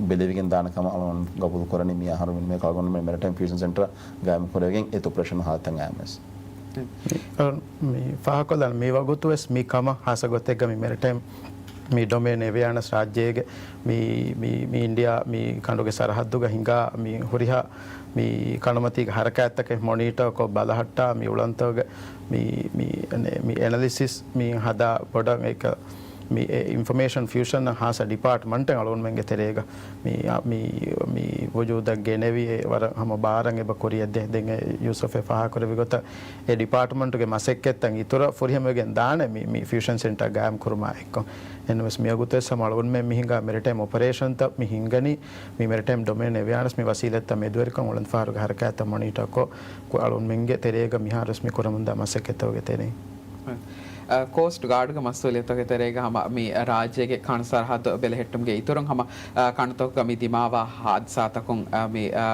ބެލެވިގެން ދާނެ ކަމަށް އަޅުގަނޑު ގަބޫލު ކުރަނީ. މި އަހަރު މިންމެ އަޅުގަނޑުމެން މެރިޓައިމް ފިއުޝަން ސެންޓަރ ގާއިމް ކުރެވިގެން އެ އޮޕަރޭޝަން ހާލަތަށް އައިމެސް. މި ފާހަގަކޮށްލާން މި ވަގުތު ވެސް މި ކަމަށް ހާއްސަ ގޮތެއްގަ މި މެރިޓައިމް މި ޑޮމޭން އެވެއާނަސް ރާއްޖޭގެ މި، މި، މި އިންޑިއާ މި ކަނޑުގެ ސަރަހައްދުގަ ހިނގާ މި ހުރިހާ މި ކަނޑުމަތީގެ ހަރަކާތްތަކެއް މޮނީޓަރ ކޮށް ބަލަހައްޓާ މި އުޅަނދުގެ މި، މި، މި އެނަލިސިސް މި ހަދާ ބޮޑަށް އެކަ މި އެ އިންފޮމޭޝަން ފިއުޝަން ހާއްސަ ޑިޕާޓްމަންޓެއް އަޅުގަނޑުމެންގެ ތެރޭގަ މި، މި، މި ވުޖޫދަށް ގެނެވި އެ ވަރަށް ހަމަ ބާރަށް އެބަ ކުރިއަށް ދޭ. ދެން އެ ޔޫސުފް އެ ފާހަގަކުރެއްވި ގޮތަށް އެ ޑިޕާޓްމަންޓުގެ މަސައްކަތްތައް އިތުރަށް ފުރިހަމަވެގެން ދާނެ މި، މި ފިއުޝަން ސެންޓަރ ގާއިމް ކުރުމާ އެއްކޮށް. އެހެންވެސް މިވަގުތުވެސް ހަމަ އަޅުގަނޑުމެން މި ހިނގާ މެރިޓައިމް އޮޕަރޭޝަންތައް މި ހިންގަނީ މި މެރިޓައިމް ޑޮމޭން އެވެއާނަސް މި ވަސީލަތްތައް މެދުވެރިކަން އުޅަނދުފަހަރުގެ ހަރަކާތްތައް މޮނީޓަރ ކޮށް، ކު-، އަޅުގަނޑުމެންގެ ތެރޭގަ މިހާރުވެސް މި ކުރަމުންދާ މަސައްކަތްތަކުގެ ތެރެއިން. އ، ކޯސްޓް ގާޑްގެ މަސްއޫލިއްޔަތުގެ ތެރޭގަ ހަމަ މި ރާއްޖޭގެ ކަނޑު ސަރަހައްދު ބެލެހެއްޓުމުގެ އިތުރުން ހަމަ، އ، ކަނޑުތަކުގަ މި ދިމާވާ ހާދިސާތަކުން، އ، މި، އ،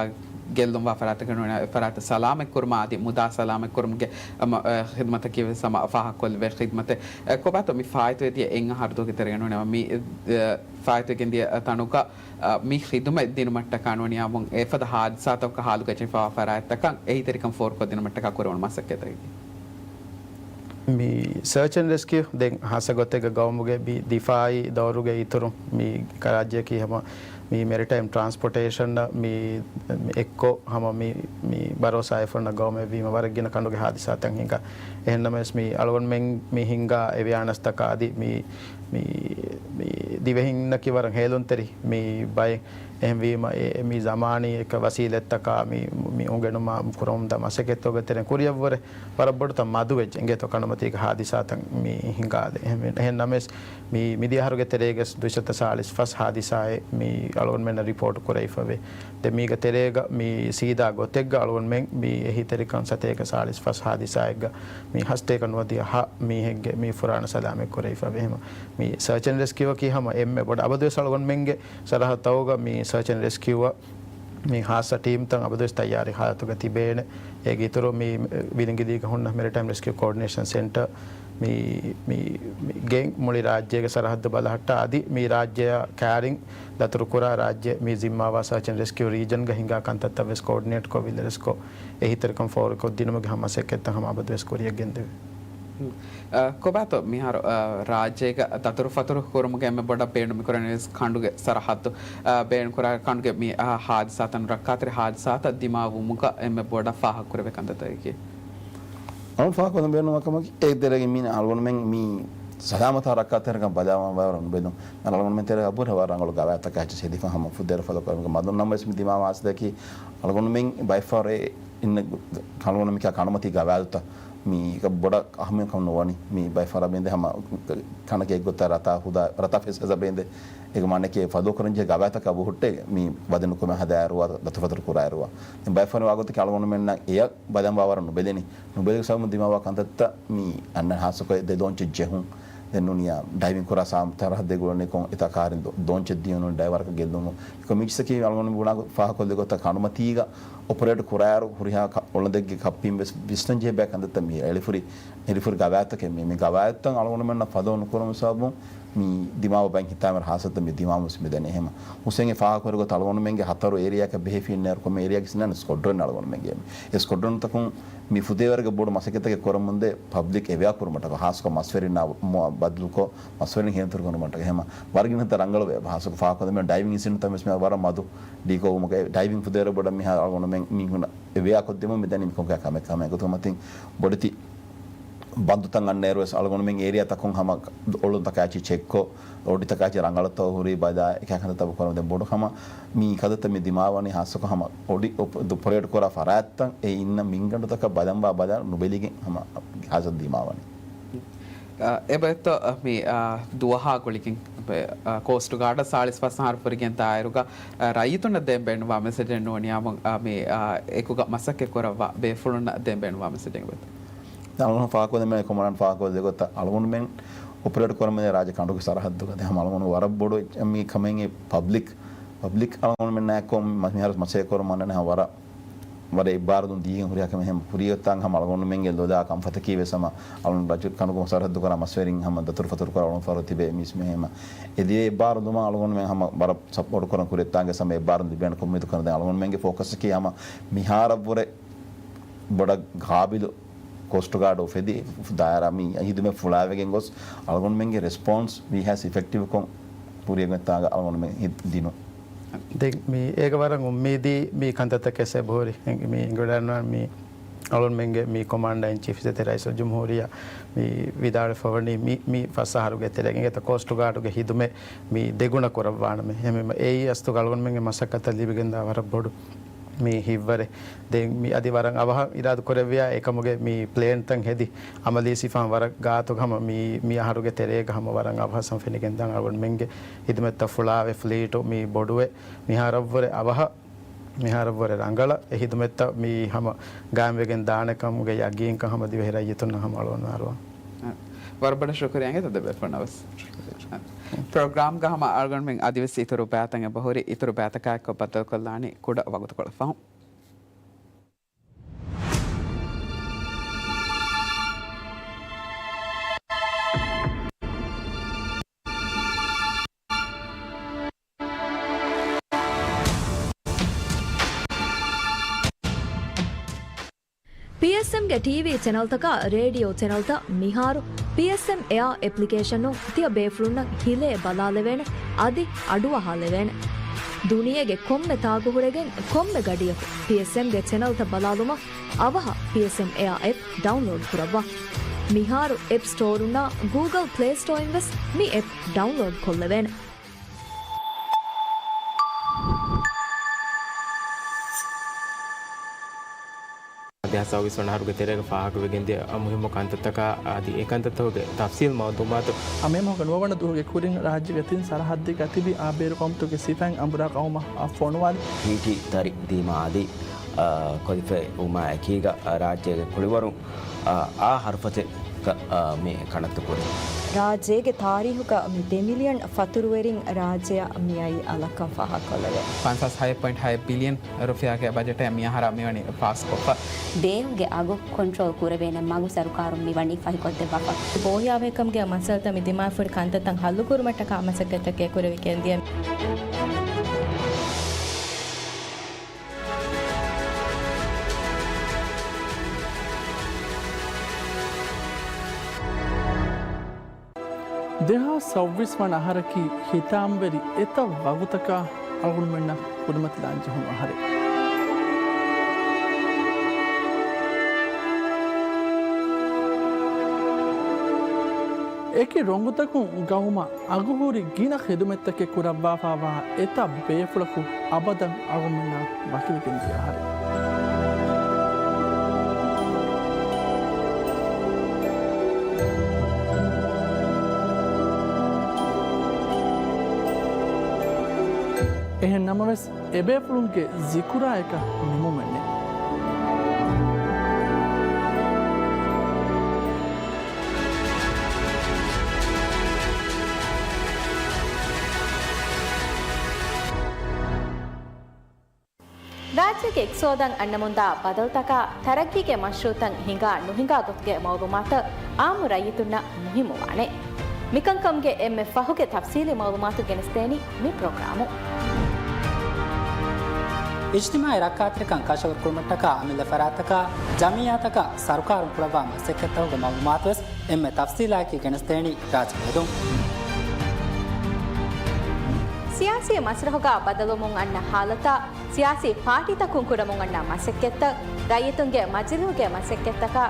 ގެއްލުންވާ ފަރާތަކަށް ނޫނީ ފަރާތް ސަލާމަތްކުރުމާ އަދި މުދާ ސަލާމަތްކުރުމުގެ، އަ، މަ-، އ، ޚިދުމަތަކީ ވެސް ހަމަ ފާހަގަކޮށްލެވޭ ޚިދުމަތެއް. އ، ކޮބާތޯ މި ފާއިތުވެދިޔަ އެއް އަހަރު ދުވަހުގެ ތެރޭގަ ނޫނީ މި، އ، ފާއިތުވެގެންދިޔަ ތަނުގަ، އ، މި ޚިދުމަތް ދިނުމަށްޓަކާ ނޫނީ އެފަދަ ހާދިސާތަކަކަށް ހާލުގަ ޖެހިފައިވާ ފަރާތްތަކަށް އެހީތެރިކަން ފޯރުކޮށްދިނުމަށްޓަކާ ކުރެވުނު މަސައްކަތަކީ. މި ސަރޗް އެންޑް ރެސްކިއު ދެން ހާއްސަ ގޮތެއްގަ ގައުމުގެ މި ދިފާއީ ދައުރުގެ އިތުރުން މި ރާއްޖެއަކީ ހަމަ މި މެރިޓައިމް ޓްރާންސްޕޯޓޭޝަން މި އެއްކޮށް ހަމަ މި، މި ބަރޯސާ އެފަންނަ ގައުމެއް ވީމަ ވަރަށް ގިނަ ކަނޑުގެ ހާދިސާތައް ހިނގާ. އެހެންނަމަވެސް މި އަޅުގަނޑުމެން މި ހިނގާ އެވިޔާނަސްތަކާ އަދި މި، މި، މި ދިވެހިންނަކީ ވަރަށް ހޭލުންތެރި މި ބައެއް. އެހެންވީމަ އެ، މި ޒަމާނީ އެކަ ވަސީލަތްތަކާ މި، މި އުނގެނުމާ ކުރަމުންދާ މަސައްކަތްތަކުގެ ތެރެއިން ކުރިއަށްވުރެ ވަރަށް ބޮޑުތައް މަދުވެއްޖެ އިނގޭތޯ ކަނޑުމަތީގެ ހާދިސާތައް މި ހިނގާލެ. އެހެން، އެހެން ނަމަވެސް، މި، މިދިޔަ އަހަރުގެ ތެރޭގަސް ދުއިސައްތަ ސާޅީސް ފަސް ހާދިސާއެއް މި އަޅުގަނޑުމެންނަށް ރިޕޯޓް ކުރެވިފަވޭ. ދެން މީގެ ތެރޭގަ މި ސީދާ ގޮތެއްގަ އަޅުގަނޑުމެން މި އެހީތެރިކަން ސަތޭކަ ސާޅީސް ފަސް ހާދިސާއެއްގަ މި ހަސަތޭކަ ނުވަދިހަ ހަ މީހެއްގެ މި ފުރާނަ ސަލާމަތް ކުރެވިފަވޭ. އެހެން މި ސަރޗް އެންޑް ރެސްކިއުއަކީ ހަމަ އެންމެ ބޮޑަށް އަބަދުވެސް އަޅުގަނޑުމެންގެ ސަރަހައްދުތަކުގަ މި ސަރޗް އެންޑް ރެސްކިއުއަށް މި ހާއްސަ ޓީމްތައް އަބަދުވެސް ތައްޔާރީ ހާލަތުގަ ތިބޭނެ. އޭގެ އިތުރު މި ވިލިނގިލީގަ ހުންނަ މެރިޓައިމް ރެސްކިއު ކޯޑިނޭޝަން ސެންޓަރ މި، މި، މި ގެން މުޅި ރާއްޖޭގެ ސަރަހައްދު ބަލަހައްޓާ އަދި މި ރާއްޖެއާ ކައިރިން ދަތުރުކުރާ ރާއްޖެ މި ޒިންމާވާ ސަރޗް އެންޑް ރެސްކިއު ރީޖަންގަ ހިނގާ ކަންތައްތައް ވެސް ކޯޑިނޭޓްކޮށް ވިލަރެސްކޮށް އެހީތެރިކަން ފޯރުކޮށްދިނުމުގެ ހަމަ މަސައްކަތްތައް ހަމަ އަބަދުވެސް ކުރިއަށް ގެންދެވޭ. އަ، ކޮބާތޯ މިހާރު، އަ، ރާއްޖޭގަ ދަތުރުފަތުރު ކުރުމުގެ އެންމެ ބޮޑަށް ބޭނުން މިކުރަނީ ވެސް ކަނޑުގެ ސަރަހައްދު، އަ، ބޭނުންކުރާ ކަނޑުގެ މި، އަ، ހާދިސާތައް ރައްކާތެރި ހާދިސާތައް ދިމާވުމުގަ އެންމެ ބޮޑަށް ފާހަގަކުރެވޭ ކަންތައްތަކަކީ. އަޅުން ފާހަގަކޮށް ބޭނުންވާ ކަމަކީ އޭގެ ތެރޭގަ މި އަޅުގަނޑުމެން މި ސަލާމަތާ ރައްކާތެރިކަން ބަލާވާން ވަރަށް ނުބެލުން. އަޅުގަނޑުމެން ތެރޭ އަބުރަ ވަރަށް ރަނގަޅު ގަވާއިދުތަކާ އެއްޗެއް ހެދިފަ ހަމަ ފުދޭވަރު ފަލޯ ކުރަމުގެ މަދުން ނަމަވެސް މި ދިމާވާ ހާދިސާތަކީ އަޅުގަނޑުމެން ބައެއްފަހަރު އެ އިންނަ އަޅުގަނޑު މިކަ ކަނޑުމަތީ ގަވާއިދުތައް މީ ބޮޑަށް އަހަމިއްޔަތުކަން ނުވަނީ. މީ ބައެއް ފަހަރަށް ބޭންދެ ހަމަ ކަނޑަކީ އެއްގޮތަށް ރަތާ ހުދާ، ރަތާ ފެސް ހަސަ ބޭންދެ. އޭގެ މާނައަކީ ފަލޯ ކުރަންޖެހޭ ގަވާއިދުތަކާ ބެހުއްޓޭ މީ ވަދެ ނުކުމެ ހަދާއިރުވާ، ދަތުރުފަތުރު ކުރާއިރުވާ. ދެން ބައެއް ފަހަރު ވާގޮތަކީ އަޅުގަނޑުމެންނަށް އެޔަށް ބަލަން ވާވަރަށް ނުބެލެނީ. ނުބެލި ސަބަބުން ދިމާވާ ކަންތައްތައް މީ އަންނަ ހާއްސަކޮށް ދެ ދޯންޗެއް ޖެހުން. ދެން ނޫނިޔާ ޑައިވިން ކުރާ ސާ-، ތަރަހައްދެއް ގުޅަނީ ކޮން އެތާ ކާރިން ދޯ-، ދޯންޗެއް ދިޔުނު ޑައިވަރަކަށް ގެއްލުނު. ކޮ މީޗިސަކީ އަޅުގަނޑު ބުނާ ފާހަކޮށްލި ގޮތަށް ކަނޑުމަތީގަ އޮޕަރޭޓް ކުރާއިރު ހުރިހާ ކަ-، އޮޅަނދެއްގެ ކައްޕިން ވެސް ވިސްނަން ޖެހޭ ބައެއް ކަންތައްތައް މީ އެޅިފުރި، އެޅިފުރި ގަވާއިދުތަކެއް މީ. މި ގަވާއިދުތައް އަޅުގަނޑުމެންނަށް ފަލޯ ނުކުރުމު ސަބަބުން މީ ދިމާވަ ބައެއް ހިތާމަ ހާއްސަތައް މި ދިމާވަމުސް މި ދެނީ. އެހެމަ ހުސެން އެ ފާހަކުރި ގޮތަށް އަޅުގަނޑުމެންގެ ހަތަރު އޭރިއާއަކަށް ބެހޭ ފިންނައިރު ކޮންމެ އޭރިއާގެ ސިނާން ސްކޮޑްރަން އަޅުގަނޑުމެންގެ މި. އެ ސްކޮޑްރަންތަކުން މި ފުދޭވަރުގެ ބޮޑު މަސައްކަތަކެއް ކުރަމުންދޭ ޕަބްލިކް އެވެއާ ކުރުމަށްޓަކާ، ހާއްސަކޮށް މަސްވެރިންނާ މު-، ބަދަލުކޮށް މަސްވެރިން ހޭންތުރު ކުރުމަށްޓަކާ. އެހެމަ ވަރަށް ގިނަ ރަނގަޅު ވޭ ހާއްސަކޮށް ފާހަކުރެވެން ޑައިވިން އިންސިޑެންޓްތައް ވެސް މި ވަރަށް މަދު ޑީކޯވުމުގެ ޑައިވިން ފުދޭވަރު ބޮޑަށް މިހާރު އަޅުގަނޑުމެން މީހުން އެވެއާ ކޮށްދެމުން މި ދަނީ މިކޮންކަހަލަ ކަމެއް ކަމެއް. އެގޮތުން މަތިން ބޮޑެތި ބަންދުތައް އަންނައިރު ވެސް އަޅުގަނޑުމެން އޭރިއާތަކުން ހަމަ އޮޅުންތަކާއި ޗެކްކޮށް، ރޯޑިތަކާއި ރަނގަޅުތައް ހުރީ ބަލާ، އެކަހަލަ ކަންތައްތައް ކުރަމުން ދެން ބޮޑު ހަމަ މި ކަންތައްތައް މި ދިމާވަނީ ހާއްސަކޮށް ހަމަ އޮޑި އޮޕ-، އޮޕަރޭޓް ކުރާ ފަރާތްތައް އެ އިންނަ މިންގަނޑުތަކަށް ބަލަންވާ ބަލާ ނުބެލިގެން ހަމަ ހާއްސަ ދިމާވަނީ. އ، އެބައޮތްތޯ، އ، މި، އ، ދުވަހާ ގުޅިގެން، އ، ކޯސްޓް ގާޑަށް ސާޅީސް ފަސް އަހަރު ފުރިގެން ދާއިރުގަ، އ، ރައްޔިތުންނަށް ދޭން ބޭނުންވާ މެސެޖެއް ނޫނިޔާމު، އ، މި، އ، އެކުގަ މަސައްކަތް ކުރައްވާ ބޭފުޅުންނަށް ދޭން ބޭނުންވާ މެސެޖެއް އެބައޮތްތޯ؟ އަޅުގަނޑު ފާހަގަކޮށްލެވޭ ކޮމަންޑަންޓް ފާހަގަކޮށްލި ގޮތަށް އަޅުގަނޑުމެން އޮޕަރޭޓް ކުރަމުން ރާއްޖެ ކަނޑުގެ ސަރަހައްދުގަ ދެ ހަމަ އަޅުގަނޑު ވަރަށް ބޮޑު މި ކަމެއް ޕަބްލިކް، ޕަބްލިކް އަޅުގަނޑުމެންނާއެކު މި-، މިހާރު މަސައްކަތް ކުރަމުން އަންނަނީ ހަމަ ވަރަށް ވަރަށް އެއްބާރުލުން ދީގެން ހުރިހާ ކަމެއް ހަމަ ހުރި އޮތާން ހަމަ އަޅުގަނޑުމެންގެ ލޮލާ ކަންފަތަކީ ވެސް ހަމަ އަޅުގަނޑު ރައްޔިތު ކަނޑުގަ ސަރަހައްދު ކުރާ މަސްވެރިން ހަމަ ދަތުރުފަތުރު ކުރާ އަޅުގަނޑު ފަހަރު ތިބޭ މީސް މެ ހަމަ އެ ދިވެހި އެއްބާރުލުމަށް އަޅުގަނޑުމެން ހަމަ ވަރަށް ސަޕޯޓް ކުރަން ކުރިއަށް އުއްމީދު ކުރަން. ދެން އަޅުގަނޑުމެންގެ ފޯކަސަކީ ހަމަ މިހާރަށްވުރެ ބޮޑަށް ގާބިލު ކޯސްޓް ގާޑް އުފެދި ދާއިރާ މި ހިދުމަތް ފުޅާވެގެން ގޮސް އަޅުގަނޑުމެންގެ ރެސްޕޮންސް ވީ ހާސް އިފެކްޓިވްކޮށް ކުރިއަށް އޮތްތާނގަ އަޅުގަނޑުމެން ހި-، ދިނުން. ދެން މި އޭގެ ވަރަށް އުއްމީދީ މި ކަންތައްތަކެއް އެބަހުރި. މި އިނގިލަންޑް މި އަޅުގަނޑުމެންގެ މި ކޮމާންޑަރ އިން ޗީފް އިއްޒަތްތެރި ރައީސުލްޖުމްހޫރިއްޔާ މި ވިދާޅުވެފަވަނީ މި، މި ފަސް އަހަރުގެ ތެރޭގަ އިނގޭތޯ ކޯސްޓް ގާޑުގެ ހިދުމަތް މި ދެގުނަ ކުރައްވާނަމޭ. އެހެންވީމަ އެއީ އަސްލުގަ އަޅުގަނޑުމެންގެ މަސައްކަތަށް ލިބިގެންދާ ވަރަށް ބޮޑު މި ހިތްވަރެއް. ދެން މި އަދި ވަރަށް އަވަހަށް އިރާދަ ކުރެއްވިޔާ އެކަމުގެ މި ޕްލޭންތައް ހެދި އަމަލީ ސިފައިން ވަރަށް ގާތުގަ ހަމަ މި، މި އަހަރުގެ ތެރޭގަ ހަމަ ވަރަށް އަވަހަށް ހަމަ ފެނިގެންދާން އަޅުގަނޑުމެންގެ ހިދުމަތްތައް ފުޅާވެ ފްލީޓު މި ބޮޑުވެ މިހާރަށްވުރެ އަވަހަށް މިހާރަށްވުރެ ރަނގަޅަށް އެ ހިދުމަތްތައް މި ހަމަ ގާއިމްވެގެން ދާނެ ކަމުގެ ޔަގީންކަން ހަމަ ދިވެހި ރައްޔިތުންނަށް ހަމަ އަޅުގަނޑު އަރުވާ. އަ، ވަރަށް ބޮޑަށް ޝުކުރިއްޔާ އިނގޭތޯ ދެބޭފުޅުންނަށް ވެސް. ޕްރޮގްރާމްގަ ހަމަ އަޅުގަނޑުމެން އަދިވެސް އިތުރު ބައިތައް އެބަހުރި، އިތުރު ބައިތަކާއެކު ބައްދަލުކޮށްލާނީ ކުޑަ ވަގުތުކޮޅަށް ފަހުން. ޕީއެސްއެމްގެ ޓީވީ ޗެނަލްތަކާ ރޭޑިއޯ ޗެނަލްތައް މިހާރު ޕީއެސްއެމް އެއާ އެޕްލިކޭޝަނުން ތިޔަ ބޭފުޅުންނަށް ހިލޭ ބަލާލެވޭނެ، އަދި އަޑުއަހާލެވޭނެ. ދުނިޔޭގެ ކޮންމެ ތާގު ހުރެގެން ކޮންމެ ގަޑިއަކު ޕީއެސްއެމްގެ ޗެނަލްތައް ބަލާލުމަށް އަވަހަށް ޕީއެސްއެމް އެއާ އެޕް ޑައުންލޯޑް ކުރައްވާ. މިހާރު އެޕް ސްޓޯރުންނާ ގޫގަލް ޕްލޭ ސްޓޯއިން ވެސް މި އެޕް ޑައުންލޯޑް ކޮށްލެވޭނެ. ދެހާސް ސައުވީސް ވަނަ އަހަރުގެ ތެރޭގަ ފާހަގަވެގެންދިޔަ މުހިއްމު ކަންތައްތަކާ އަދި އެ ކަންތައްތަކުގެ ތަފްސީލް މައުލޫމާތު. އަމެއް މަހުގެ ނުވަވަނަ ދުވަހުގެ ކުރިން ރާއްޖޭގެ ތިން ސަރަހައްދެއްގަ ތިބި އާ ބޭރު ޤައުމުތަކުގެ ސިފައިން އަނބުރާ ޤައުމަށް އަށް ފޮނުވާލި. ޕީޓީ ތަރި ދީމާ އަދި، އާ، ކޮލިފައިވުމާ އެކީގަ، އާ، ރާއްޖޭގެ ކުޅިވަރުން، އާ، އާ ހަރުފަތެއްގަ، އާ، މި ކަނައްތު ކުރި. ރާއްޖޭގެ ތާރީހުގަ މި ދެ މިލިއަން ފަތުރުވެރިން ރާއްޖެއަށް މިއައީ އަލަށްކަން ފާހަގަކޮށްލެވޭ. ފަންސާސް ހައެއް ޕޮއިންޓް ހައެއް ބިލިއަން ރުފިޔާގެ ބަޖެޓެއް މިއަހަރާ މިވަނީ ފާސްކޮށްފަ. ދޭހުގެ އަގު ކޮންޓްރޯލް ކުރެވޭނެ މަގު ސަރުކާރުން މިވަނީ ފަހިކޮށްދެއްވާފަ. ބޯހިޔާވަހިކަމުގެ މައްސަލަތައް މި ދިމާވެފަހުރި ކަންތައްތައް ހައްލުކުރުމަށްޓަކާ މަސައްކަތްތަކެއް ކުރެވިގެންދިޔަ. ދެހާސް ސައުވީސް ވަނަ އަހަރަކީ ހިތާމަވެރި އެތައް ވަގުތަކާ އަޅުގަނޑުމެންނަށް ކުރިމަތިލާން ޖެހުނު އަހަރެއް. އެކި ރޮނގުތަކުން ގައުމަށް އަގުހުރި ގިނަ ޚިދުމަތްތަކެއް ކުރައްވާފާވާ އެތައް ބޭފުޅަކު އަބަދަށް އަޅުގަނޑުމެންނާ ވަކިވެގެންދިޔަ އަހަރެއް. އެހެން ނަމަވެސް، އެބޭފުޅުންގެ ޒިކުރާއަކަށް ނިމުމެއް ނެތް. ރާއްޖޭގެ އިޤްތިޞާދަށް އަންނަމުންދާ ބަދަލުތަކާ، ތަރައްގީގެ މަޝްރޫޢުތައް ހިނގާ ނުހިނގާ ގޮތުގެ މައުލޫމާތު އާއްމު ރައްޔިތުންނަށް މުހިއްމުވާނެ. މިކަންކަމުގެ އެންމެ ފަހުގެ ތަފްސީލީ މައުލޫމާތު ގެނެސްދޭނީ މި ޕްރޮގްރާމުން. އިޖްތިމާޢީ ރައްކާތެރިކަން ކަށަވަރުކުރުމަށްޓަކާ އަމިއްލަ ފަރާތްތަކާ، ޖަމިއްޔާތަކާ ސަރުކާރުން ކުރައްވާ މަސައްކަތްތަކުގެ މައުލޫމާތުވެސް އެންމެ ތަފްސީލާއެކީ ގެނެސްދޭނީ ރާއްޖެ މިއަދުން. ސިޔާސީ މަސްރަހުގަ ބަދަލުވަމުން އަންނަ ހާލަތާ، ސިޔާސީ ޕާޓީތަކުން ކުރަމުން އަންނަ މަސައްކަތްތައް، ރައްޔިތުންގެ މަޖިލީހުގެ މަސައްކަތްތަކާ،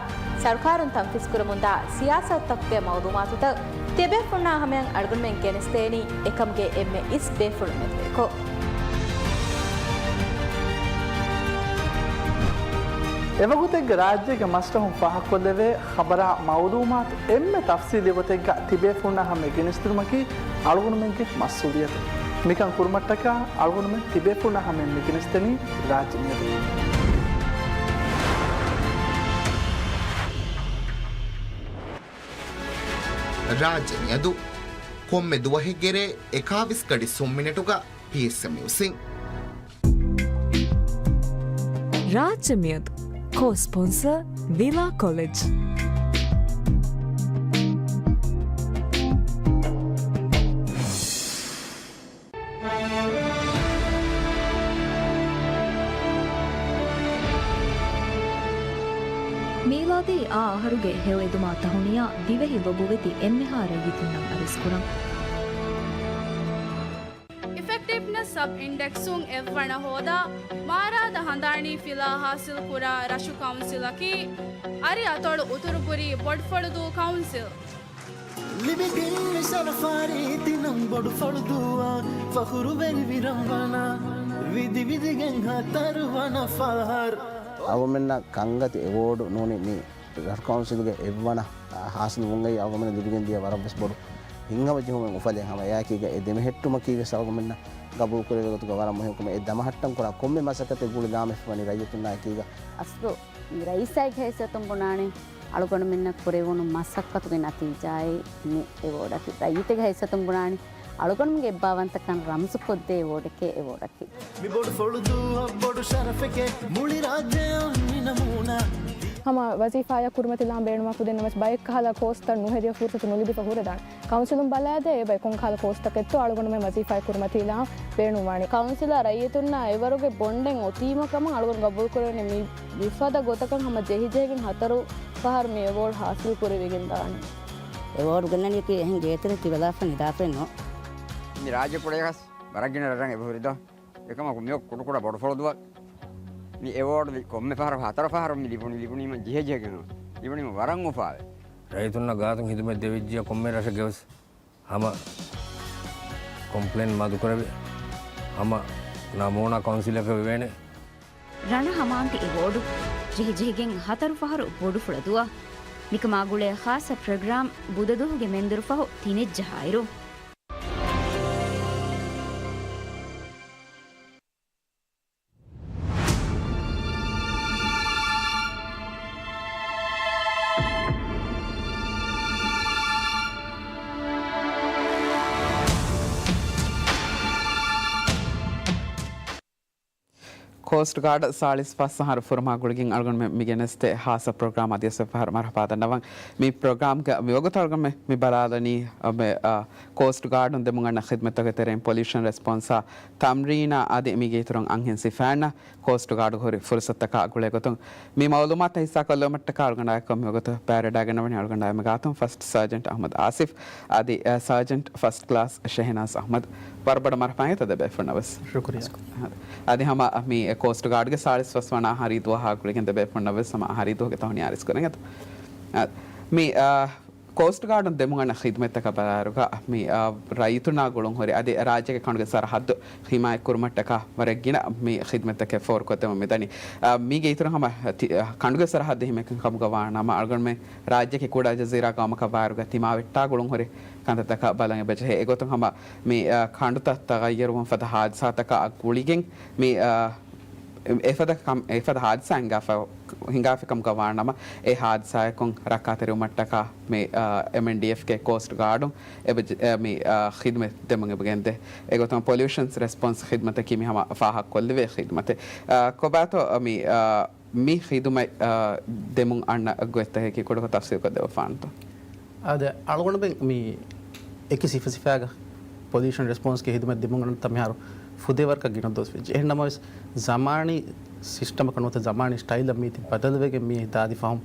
ސަރުކާރުން ތަންފީޒުކުރަމުންދާ ސިޔާސަތުތަކުގެ މައުލޫމާތުތައް ތިބޭފުޅުންނާ ހަމަޔަށް އަޅުގަނޑުމެން ގެނެސްދޭނީ އެކަމުގެ އެންމެ އިސް ބޭފުޅުން މެދުވެރިކޮށް. އެވަގުތެއްގަ ރާއްޖޭގެ މަސްރަހުން ފާހަގަކޮށްލެވޭ ޚަބަރާ މައުލޫމާތު އެންމެ ތަފްސީލީ ގޮތެއްގަ ތިބޭފުޅުންނާ ހަމަޔަށް ގެނެސްދިނުމަކީ އަޅުގަނޑުމެންގެ މަސްއޫލިއްޔަތެއް. މިކަން ކުރުމަށްޓަކާ އަޅުގަނޑުމެން ތިބޭފުޅުންނާ ހަމަޔަށް މި ގެނެސްދެނީ ރާއްޖެ މިއަދު. ރާއްޖެ މިއަދު ކޮންމެ ދުވަހެއްގެ ރޭ އެކާވީސް ގަޑި ސުން މިނެޓުގަ ޕީއެސްއެމް ނިއުސްއިން. ރާއްޖެ މިއަދު ކޯ ސްޕޮންސަރ ވިލާ ކޮލެޖް. މީލާދީ އާ އަހަރުގެ ހެޔޮއެދުމާ ތަހުނިޔާ ދިވެހި ލޮބުވެތި އެންމެހާ ރައްޔިތުންނަށް އަރިސްކުރަން. އިފެކްޓިވްނަސް ސަބް އިންޑެކްސުން އެއްވަނަ ހޯދާ، މާރާދަ ހަނދާނީ ފިލާ ހާސިލްކުރާ ރަށު ކައުންސިލަކީ، އަރި އަތޮޅު އުތުރުކުރީ ބޮޑުފަޅުދޫ ކައުންސިލް. ލިބިގެން މި ޝަރަފާ ރީތިނަން ބޮޑުފަޅުދޫއާ، ފަޚުރުވެރި ވިރަންވަނާ، ވިދިވިދިގެން ހަތަރުވަނަ ފަހަރު. އަޅުގަނޑުމެންނަށް ކަންގަތި އެވޯޑު ނޫނީ މި ރަށު ކައުންސިލްގެ އެއްވަނަ ހާސިލުވުން އެއީ އަޅުގަނޑުމެންނަށް ލިބިގެންދިޔަ ވަރަށްވެސް ބޮޑު ހިތްހަމަޖެހުމެއް އުފަލެއް ހަމަ އެއާއެކީގަ އެ ދެމެހެއްޓުމަކީވެސް އަޅުގަނޑުމެންނަށް ގަބޫލުކުރެވޭ ގޮތުގަ ވަރަށް މުހިންމު ކަމެއް. އެ ދަމަހައްޓަން ކުރާ ކޮންމެ މަސައްކަތެއް ގުޅި ލާމެހިފަވަނީ ރައްޔިތުންނާ އެކީގަ. އަސްލު މި ރައީސާގެ ހައިސިއްޔަތުން ބުނާނީ އަޅުގަނޑުމެންނަށް ކުރެވުނު މަސައްކަތުގެ ނަތީޖާއެއް މި އެވޯޑަކީ. ރައްޔިތެއްގެ ހައިސިއްޔަތުން ބުނާނީ އަޅުގަނޑުމެންގެ އެއްބާވަންތަކަން ރަމްޒުކޮށްދޭ އެވޯޑެކޭ އެވޯޑަކީ. މި ބޮޑު ފޮޅު ދޫއަށް ބޮޑު ޝަރަފެކޭ މުޅި ރާއްޖެއަށް މި ނަމޫނާ. ހަމަ ވަޒީފާއަށް ކުރިމަތިލާން ބޭނުމާ ކުދިންނަމަސް ބައެއްކަހަލަ ކޯސްތައް ނުހެދިޔަ ފުރުސަތު ނުލިބިފަ ހުރެދާނެ. ކައުންސިލުން ބަލާދޭ އެބައި ކޮންކަހަލަ ކޯސްތަކެއްތޯ އަޅުގަނޑުމެން ވަޒީފާއަށް ކުރިމަތިލާން ބޭނުންވާނީ. ކައުންސިލާ ރައްޔިތުންނާ އެވަރުގެ ބޮންޑެއް އޮތީމަ ކަމަށް އަޅުގަނޑު ގަބޫލުކުރެވެނީ މި މިފަދަ ގޮތަކަށް ހަމަ ޖެހިޖެހިގެން ހަތަރު ފަހަރު މި އެވޯޑް ހާސިލް ކުރެވިގެން ދާނެ. އެވޯޑް ގެންނަނީކީ އެހެން ގޭތެރެ ތިބެލާފަ ނިދާފައެއް ނޫން. މި ރާއްޖެ ކުޑަޔަކަސް ވަރަށް ގިނަ ރަށްރަށް އެބަހުރިދޯ. އެކަމަކު މިއޮއް ކުޑަކުޑަ ބޮޑުފޮޅުދޫއަށް މި އެވޯޑް ކޮންމެ ފަހަރަކު ހަތަރު ފަހަރު މި ލިބުނީ، ލިބުނީމަ ޖެހިޖެހިގެން ނޫން. ލިބުނީމަ ވަރަށް އުފާވެ. ރައްޔިތުންނަށް ގާތުން ހިދުމަތް ދެވިއްޖިއްޔާ ކޮންމެ ރަށެއްގެވެސް ހަމަ ކޮމްޕްލޭން މަދުކުރެވި ހަމަ ނަމޫނާ ކައުންސިލަކަށް ވެވޭނެ. ރަނަ ހަމާންތި އެވޯޑު ޖެހިޖެހިގެން ހަތަރު ފަހަރު ބޮޑުފުޅަދޫއަށް. މިކަމާ ގުޅޭ ޚާއްޞަ ޕްރޮގްރާމް ބުދަދުވަހުގެ މެންދުރުފަހު ތިނެއްޖަހާއިރު. ކޯސްޓް ގާޑަށް ސާޅީސް ފަސް އަހަރު ފުރުމާ ގުޅިގެން އަޅުގަނޑުމެން މި ގެނެސްދޭ ހާއްސަ ޕްރޮގްރާމް އަދިވެސް އެއްފަހަރު މަރުޙަބާ ދަންނަވަން. މި ޕްރޮގްރާމްގަ މިވަގުތު އަޅުގަނޑުމެން މި ބަލާލަނީ، އަ، މެ، އަ، ކޯސްޓް ގާޑުން ދެމުން އަންނަ ޚިދްމަތްތަކުގެ ތެރެއިން ޕޮލިއުޝަން ރެސްޕޮންސާ، ތަމްރީނާ އަދި މީގެ އިތުރުން އަންހެން ސިފައިންނަށް ކޯސްޓް ގާޑުގަ ހުރި ފުރުސަތުތަކާ ގުޅޭ ގޮތުން މި މައުލޫމާތުތައް ހިއްސާކޮށްލުމަށްޓަކާ އަޅުގަނޑާއެކު މިވަގުތު ޕެރެޑާގަންނަވަނީ އަޅުގަނޑާ އެންމެ ގާތުން ފަސްޓް ސާޖެންޓް އަޙްމަދު އާސިފް އަދި، އަ، ސާޖެންޓް ފަސްޓް ކްލާސް ޝެހެނާޒް އަޙްމަދު. ވަރަށް ބޮޑަށް މަރުޙަބާ އިނގޭތޯ ދެބޭފުޅުންނަށްވެސް. ޝުކުރިއްޔާ. އަދި ހަމަ މި ކޯސްޓް ގާޑްގެ ސާޅީސް ފަސް ވަނަ އަހަރީ ދުވަހާ ގުޅިގެން ދެބޭފުޅުންނަށްވެސް ހަމަ އަހަރީ ދުވަހުގެ ތަހުނިޔާ އަރިސްކުރަން އެތަ. އަ، މި، އަ، ކޯސްޓް ގާޑުން ދެމުން އަންނަ ޚިދުމަތްތަކަށް ބަލާއިރުގަ، މި، އާ، ރައްޔިތުންނާ ގުޅުން ހުރި އަދި ރާއްޖޭގެ ކަނޑުގެ ސަރަހައްދު ހިމާޔަތް ކުރުމަށްޓަކާ ވަރަށް ގިނަ މި ޚިދުމަތްތަކެއް ފޯރުކޮށްދެމުން މިދަނީ. އާ، މީގެ އިތުރުން ހަމަ ތި-، އާ، ކަނޑުގެ ސަރަހައްދު ހިމެނިކަމުގަ ވާނަމަ، އަޅުގަނޑުމެން ރާއްޖެއަކީ ކުޑަ ޖަޒީރާ ގައުމަކަށް ވާއިރުގަ ތިމާވެއްޓާ ގުޅުން ހުރި ކަންތައްތަކަށް ބަލަން އެބަޖެހޭ. އެގޮތުން ހަމަ މި، އާ، ކަނޑުތައް ތަޣައްޔަރުވުން ފަދަ ހާދިސާތަކާ ގުޅިގެން މި، އާ، އެފަދަ ކަމް، އެފަދަ ހާދިސާ ހިނގާފަ، ހިނގާފިކަމުގަ ވާނަމަ، އެ ހާދިސާއަކުން ރައްކާތެރިވުމަށްޓަކާ މި، އާ، އެމްއެންޑީއެފްގެ ކޯސްޓް ގާޑުން އެބަ-، އެ، މި، އާ، ޚިދުމަތް ދެމުން އެބަގެންދޭ. އެގޮތުން ޕޮލިއުޝަންސް ރެސްޕޮންސް ޚިދުމަތަކީ މި ހަމަ ފާހަގަކޮށްލެވޭ ޚިދުމަތެއް. އާ، ކޮބާތޯ މި، އާ، މި ޚިދުމަތް، އާ، ދެމުން އަންނަ ގޮތްތަކަކީ ކުޑަކޮށް ތަފްސީލްކޮށްދެއްވާންތޯ؟ އާދެ، އަޅުގަނޑުމެން މި އެކި ސިފަ ސިފައިގަ ޕޮލިއުޝަން ރެސްޕޮންސްގެ ހިދުމަތް ދެމުން އަންނަތާ މިހާރު ފުދޭވަރަކަށް ގިނަ ދުވަސް ވެއްޖެ. އެހެން ނަމަވެސް، ޒަމާނީ ސިސްޓަމަކަށް ނުވަތަ ޒަމާނީ ސްޓައިލަށް މީތި ބަދަލުވެގެން މި ދާދި ފަހުން،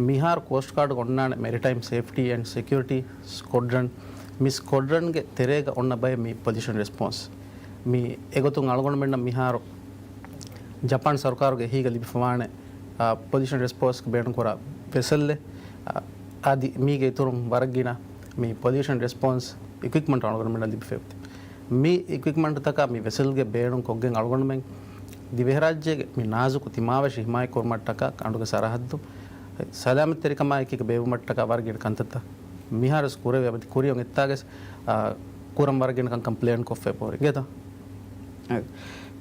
މިހާރު ކޯސްޓް ގާޑްގަ އޮންނާނެ މެރިޓައިމް ސޭފްޓީ އެންޑް ސެކިއުރިޓީ ސްކޮޑްރަން. މި ސްކޮޑްރަންގެ ތެރޭގަ އޮންނަ ބައެއް މި ޕޮލިއުޝަން ރެސްޕޮންސް. މި އެގޮތުން އަޅުގަނޑުމެންނަށް މިހާރު ޖަޕާން ސަރުކާރުގެ އެހީގަ ލިބިފަވާނެ، އާ، ޕޮލިއުޝަން ރެސްޕޮންސް ބޭނުންކުރާ ވެސެލްއެއް، އާ، އަދި މީގެ އިތުރުން ވަރަށް ގިނަ މި ޕޮލިއުޝަން ރެސްޕޮންސް އިކްއިޕްމަންޓް އަޅުގަނޑުމެންނަށް ލިބިފައިވޭ. މި އިކްއިޕްމަންޓްތަކާ މި ވެސެލްގެ ބޭނުން ކޮށްގެން އަޅުގަނޑުމެން ދިވެހިރާއްޖޭގެ މި ނާޒުކު ތިމާވެށި ހިމާޔަތް ކުރުމަށްޓަކާ ކަނޑުގެ ސަރަހައްދު ސަލާމަތްތެރިކަމާ އެކީގަ ބޭއްވުމަށްޓަކާ ވަރަށް ގިނަ ކަންތައްތައް މިހާރުވެސް ކުރެވޭ. އަދި ކުރިއަށް އޮތްތާގަސް، އާ، ކުރަން ވަރަށް ގިނަ ކަންކަން ޕްލޭން ކޮށްފައި ބޯރި އިނގޭތަ؟ އެ،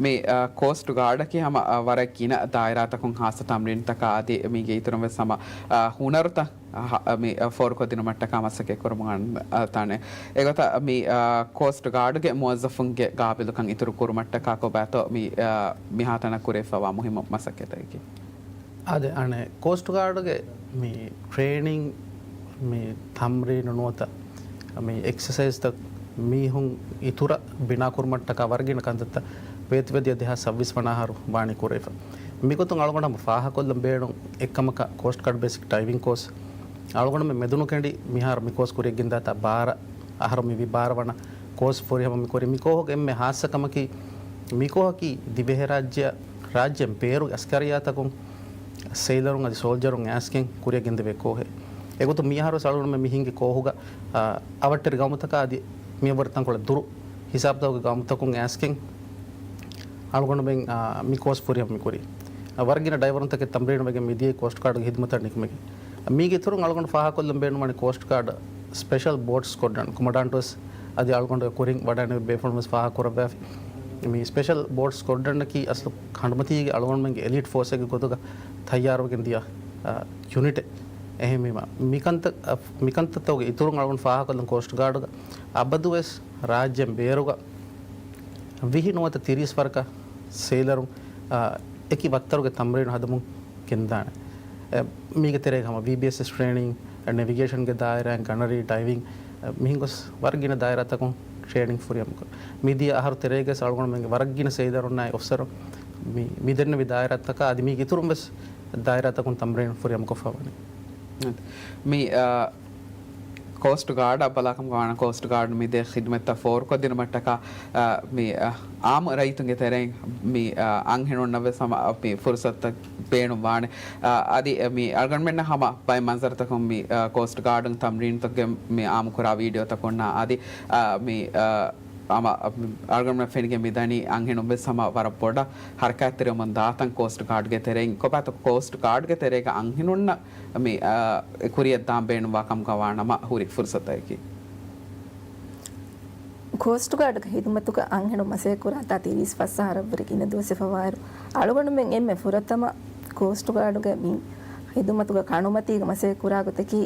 މި، އާ، ކޯސްޓް ގާޑަކީ ހަމަ، އާ، ވަރަށް ގިނަ ދާއިރާތަކުން ހާއްސަ ތަމްރީންތަކާ އަދި މީގެ އިތުރުން ވެސް ހަމަ، އާ، ހުނަރުތައް، އާ، ހަ-، މި، އާ، ފޯރުކޮށްދިނުމަށްޓަކާ މަސައްކަތް ކުރަމުން އަން-، އަ، ތާނެ. އެގޮތަށް މި، އާ، ކޯސްޓް ގާޑުގެ މުވައްޒަފުންގެ ގާބިލުކަން އިތުރު ކުރުމަށްޓަކާ ކޮބާތޯ މި، އާ، މިހާތަނަށް ކުރެވިފައިވާ މުހިއްމު މަސައްކަތަކީ؟ އާދެ، އަނެއް ކޯސްޓް ގާޑުގެ މި ޓްރޭނިން، މި ތަމްރީނު ނުވަތަ މި އެކްސަސައިޒްތައް މީހުން އިތުރަށް ބިނާކުރުމަށްޓަކާ ވަރަށް ގިނަ ކަންތައްތައް ވޭތުވެދިޔަ ދެހާސް ސައްބީސް ވަނަ އަހަރު ވާނީ ކުރެވިފަ. މިގޮތުން އަޅުގަނޑު ހަމަ ފާހަގަކޮށްލަން ބޭނުން އެއްކަމަކަށް ކޯސްޓް ގާޑް ބޭސިކް ޑައިވިން ކޯސް އަޅުގަނޑުމެން މެދުނުކެނޑި މިހާރު މި ކޯސް ކުރިއަށް ގެންދާތާ ބާރަ އަހަރު މި ވީ ބާރަ ވަނަ ކޯސް ފުރިހަމަ މި ކުރި. މި ކޯހުގެ އެންމެ ހާއްސަ ކަމަކީ، މި ކޯހަކީ ދިވެހިރާއްޖެއަށް ރާއްޖޭން ބޭރު އަސްކަރިއްޔާތަކުން ސެއިލަރުން އަދި ސޯލްޖަރުން އައިސްގެން ކުރިއަށް ގެންދެވޭ ކޯހެއް. އެގޮތުން މިއަހަރު ވެސް އަޅުގަނޑުމެން މި ހިންގި ކޯހުގަ، އަ، އަވަށްޓެރި ގައުމުތަކާ އަދި މިއަށްވުރެ ތަންކޮޅެއް ދުރު ހިސާބުތަކުގެ ގައުމުތަކުން އައިސްގެން އަޅުގަނޑުމެން، އާ، މި ކޯސް ފުރިހަމަ މި ކުރީ. އާ، ވަރަށް ގިނަ ޑައިވަރުންތަކެއް ތަމްރީނު ވެގެން މި ދިޔައީ ކޯސްޓް ގާޑުގެ ހިދުމަތަށް ނިކުމެގެން. މީގެ އިތުރުން އަޅުގަނޑު ފާހަގަކޮށްލަން ބޭނުންވަނީ ކޯސްޓް ގާޑް ސްޕެޝަލް ބޯޓް ސްކޮޑްރަން ކޮމަންޑާންޓް ވެސް އަދި އަޅުގަނޑު ކުރިން ވަޑައިނެވި ބޭފުޅުން ވެސް ފާހަގަ ކުރައްވާފި. މި ސްޕެޝަލް ބޯޓް ސްކޮޑްރަންއަކީ އަސްލު ކަނޑުމަތީގެ އަޅުގަނޑުމެންގެ އެލީޓް ފޯސެއްގެ ގޮތުގަ ތައްޔާރުވެގެން ދިޔަ، އާ، ޔުނިޓެއް. އެހެންވީމަ، މިކަންތައް، މިކަންތައްތަކުގެ އިތުރުން އަޅުގަނޑު ފާހަގަކޮށްލަން ކޯސްޓް ގާޑުގަ އަބަދުވެސް ރާއްޖޭން ބޭރުގަ ވިހި ނުވަތަ ތިރީސް ވަރަކަށް ސޭލަރުން، އާ، އެކި ވައްތަރުގެ ތަމްރީނު ހަދަމުން ގެންދާނެ. އެ، މީގެ ތެރޭގަ ހަމަ ވީބީއެސްއެސް ޓްރޭނިން، ނެވިގޭޝަންގެ ދާއިރާއިން، ގަނަރީ، ޑައިވިން، އެ، މިހިނގޮސް ވަރަށް ގިނަ ދާއިރާތަކުން ޓްރޭނިން ފުރިހަމަކޮށް، މިދިޔަ އަހަރު ތެރޭގަ އަޅުގަނޑުމެންގެ ވަރަށް ގިނަ ސޭލަރުންނާއި އޮފިސަރުން މި، މި ދެންނެވި ދާއިރާތަކާ އަދި މީގެ އިތުރުން ވެސް ދާއިރާތަކުން ތަމްރީން ފުރިހަމަކޮށްފަ ވަނީ. މި، އާ، ކޯސްޓް ގާޑަށް ބަލާކަމުގަ ވާނަ ކޯސްޓް ގާޑް މި ދޭ ޚިދުމަތްތައް ފޯރުކޮށްދިނުމަށްޓަކާ، އާ، މި، އާ، އާއްމު ރައްޔިތުންގެ ތެރެއިން މި، އާ، އަންހެނުންނަށް ވެސް ހަމަ މި ފުރުސަތުތައް ބޭނުން ވާނެ. އާ، އަދި މި އަޅުގަނޑުމެންނަށް ހަމަ ބައެއް މަންޒަރުތަކުން މި، އާ، ކޯސްޓް ގާޑުން ތަމްރީނުތަކުގެ މި އާއްމުކުރާ ވީޑިއޯތަކުންނާ އަދި، އާ، މި، އާ، ހަމަ އަޅުގަނޑުމެން ފެނިގެން މިދަނީ އަންހެނުން ވެސް ހަމަ ވަރަށް ބޮޑަށް ހަރަކާތްތެރިވަމުން ދާތަން ކޯސްޓް ގާޑްގެ ތެރެއިން. ކޮބާތޯ ކޯސްޓް ގާޑްގެ ތެރޭގަ އަންހެނުންނަށް މި، އާ، ކުރިއަށް ދާން ބޭނުންވާ ކަމުގަ ވާނަމަ ހުރި ފުރުސަތަކީ. ކޯސްޓް ގާޑްގެ ހިދުމަތުގަ އަންހެނުން މަސައްކަތް ކުރާތާ ތިރީސް ފަސް އަހަރަށްވުރެ ގިނަ ދުވަސް ވެފަވާއިރު، އަޅުގަނޑުމެން އެންމެ ފުރަތަމަ ކޯސްޓް ގާޑުގެ މި ހިދުމަތުގަ ކަނުމަތީގަ މަސައްކަތް ކުރާ ގޮތަކީ،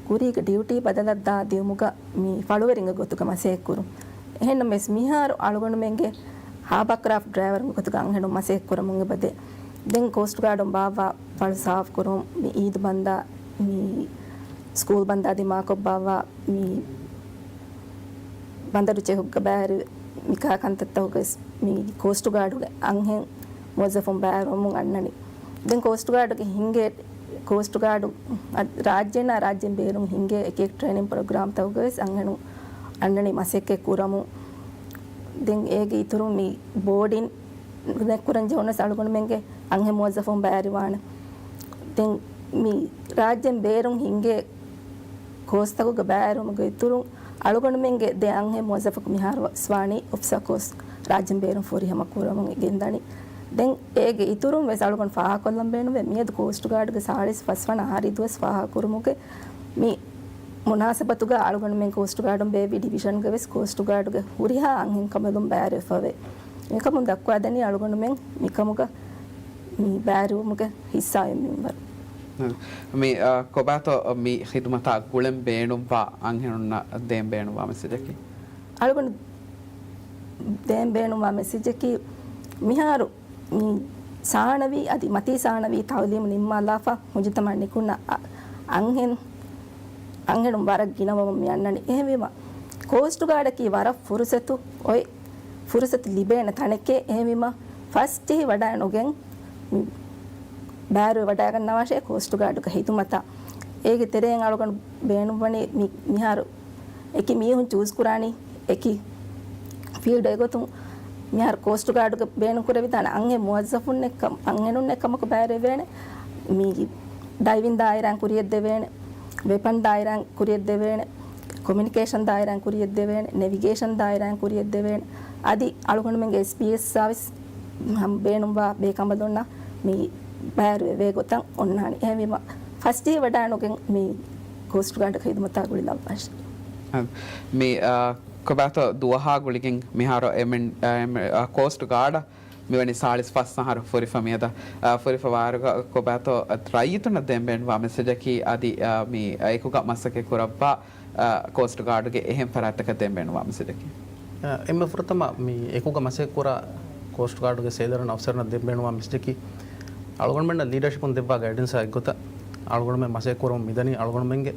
ކުރީގެ ޑިއުޓީ ބަދަލަށް ދާ ދިއުމުގަ މި ފަޅުވެރިންގެ ގޮތުގަ މަސައްކަތް ކުރުން. އެހެންނަމަވެސް، މިހާރު އަޅުގަނޑުމެންގެ ހާވާކްރާފްޓް ޑްރައިވަރުންގެ ގޮތުގަ އަންހެނުން މަސައްކަތް ކުރަމުން އެބަދޭ. ދެން ކޯސްޓް ގާޑުން ބާއްވާ ފަޅު ސާފު ކުރުން، މި އީދު ބަންދާ، މި ސްކޫލް ބަންދާ ދިމާކޮށް ބާއްވާ، މި ބަނދަރު ޗެކުގަ ބައިވެރި މިކާ ކަންތައްތަކުގަވެސް މި ކޯސްޓް ގާޑުގެ އަންހެން މުވައްޒަފުން ބައިވެރިވަމުން އަންނަނީ. ދެން ކޯސްޓް ގާޑުގެ ހިނގޭ، ކޯސްޓް ގާޑު އަ-، ރާއްޖޭނާ ރާއްޖޭން ބޭރުން ހިނގޭ އެކި ޓްރޭނިން ޕްރޮގްރާމްތަކުގަވެސް އަންހެނުން އަންނަނީ މަސައްކަތް ކުރަމުން. ދެން އޭގެ އިތުރުން މި ބޯޑިން ކުރަން ޖެހުނަސް އަޅުގަނޑުމެންގެ އަންހެން މުވައްޒަފުން ބައިވެރިވާނެ. ދެން މި ރާއްޖޭން ބޭރުން ހިނގޭ ކޯސްތަކުގަ ބައިވެރިވުމުގެ އިތުރުން އަޅުގަނޑުމެންގެ ދެ އަންހެން މުވައްޒަފަކު މިހާރު ވެސް ވާނީ އޮފިސަރ ކޯސް ރާއްޖޭން ބޭރުން ފުރިހަމަ ކުރަމުން ގެންދަނީ. ދެން އޭގެ އިތުރުން ވެސް އަޅުގަނޑު ފާހަގަކޮށްލަން ބޭނުންވޭ، މިއަދު ކޯސްޓް ގާޑްގެ ސާޅީސް ފަސް ވަނަ އަހަރީ ދުވަސް ފާހަގަކުރުމުގެ މި މުނާސަބަތުގަ އަޅުގަނޑުމެން ކޯސްޓް ގާޑުން ބޭއްވި ޑިވިޝަންގަވެސް ކޯސްޓް ގާޑުގެ ހުރިހާ އަންހެން ކަނބަލުން ބައިވެރިވެފަވޭ. މިކަމުން ދައްކުވާދެނީ އަޅުގަނޑުމެން މިކަމުގަ މި ބައިވެރިވުމުގެ ހިއްސާ އެންމެންވަރު. މި، އަ، ކޮބާތޯ މި ޚިދުމަތާ ގުޅެން ބޭނުންވާ އަންހެނުންނަށް ދޭން ބޭނުންވާ މެސެޖަކީ؟ އަޅުގަނޑު ދޭން ބޭނުންވާ މެސެޖަކީ، މިހާރު މި ސާނަވީ އަދި މަތީ ސާނަވީ ތައުލީމު ނިންމާލާފަ މުޖުތަމައަށް ނިކުންނަ އަ-، އަންހެން، އަންހެނުން ވަރަށް ގިނަވަމުން މި އަންނަނީ. އެހެންވީމަ، ކޯސްޓް ގާޑަކީ ވަރަށް ފުރުސަތު އޮތް، ފުރުސަތު ލިބޭނެ ތަނެކޭ. އެހެންވީމަ، ފަސްޖެހި ވަޑައިނުގެން މި ބައިވެރިވެވަޑައިގަންނަވާށޭ ކޯސްޓް ގާޑުގެ ހިދުމަތަށް. އޭގެ ތެރެއިން އަޅުގަނޑު ބޭނުންވަނީ މި-، މިހާރު އެކި މީހުން ޗޫސް ކުރާނީ އެކި ފީލްޑެއް ގޮތުން. މިހާރު ކޯސްޓް ގާޑުގެ ބޭނުން ކުރެވިދާނެ އަންހެން މުވައްޒަފުންނެއް ކަމަ-، އަންހެނުންނެއް ކަމަކު ބައިވެރިވެވޭނެ. މީގެ ޑައިވިން ދާއިރާއިން ކުރިޔަށްދެވޭނެ، ވެޕަން ދާއިރާއިން ކުރިޔަށްދެވޭނެ، ކޮމިއުނިކޭޝަން ދާއިރާއިން ކުރިޔަށްދެވޭނެ، ނެވިގޭޝަން ދާއިރާއިން ކުރިޔަށްދެވޭނެ. އަދި އަޅުގަނޑުމެންގެ އެސްޕީއެސްއާ ވެސް ހަމަ ބޭނުންވާ ބޭކަނބަލުންނަށް މި ބައިވެރިވެވޭ ގޮތަށް އޮންނާނެ. އެހެންވީމަ، ފަސްޖެހި ވަޑައިނުގެން މި ކޯސްޓް ގާޑަށް ހިދުމަތާ ގުޅިލައްވާށި. މި، އާ، ކޮބާތޯ ދުވަހާ ގުޅިގެން މިހާރު އެމެން-، އާ، އެމެ-، އާ، ކޯސްޓް ގާޑަށް މިވަނީ ސާޅީސް ފަސް އަހަރު ފުރިފަ މިއަދަށް، އާ، ފުރިފަ ވާއިރުގަ ކޮބާތޯ ރައްޔިތުންނަށް ދޭން ބޭނުންވާ މެސެޖަކީ އަދި، އާ، މި އެކުގަ މަސައްކަތް ކުރައްވާ، އާ، ކޯސްޓް ގާޑުގެ އެހެން ފަރާތްތަކަށް ދޭން ބޭނުންވާ މެސެޖަކީ؟ އާ، އެންމެ ފުރަތަމަ މި އެކުގަ މަސައްކަތް ކުރާ ކޯސްޓް ގާޑުގެ ސޭލަރުން އޮފިސަރުންނަށް ދޭން ބޭނުންވާ މެސެޖަކީ، އަޅުގަނޑުމެންނަށް ލީޑަރޝިޕުން ދެއްވާ ގައިޑެންސާ އެއްގޮތަށް އަޅުގަނޑުމެން މަސައްކަތް ކުރަމުން މިދަނީ އަޅުގަނޑުމެންގެ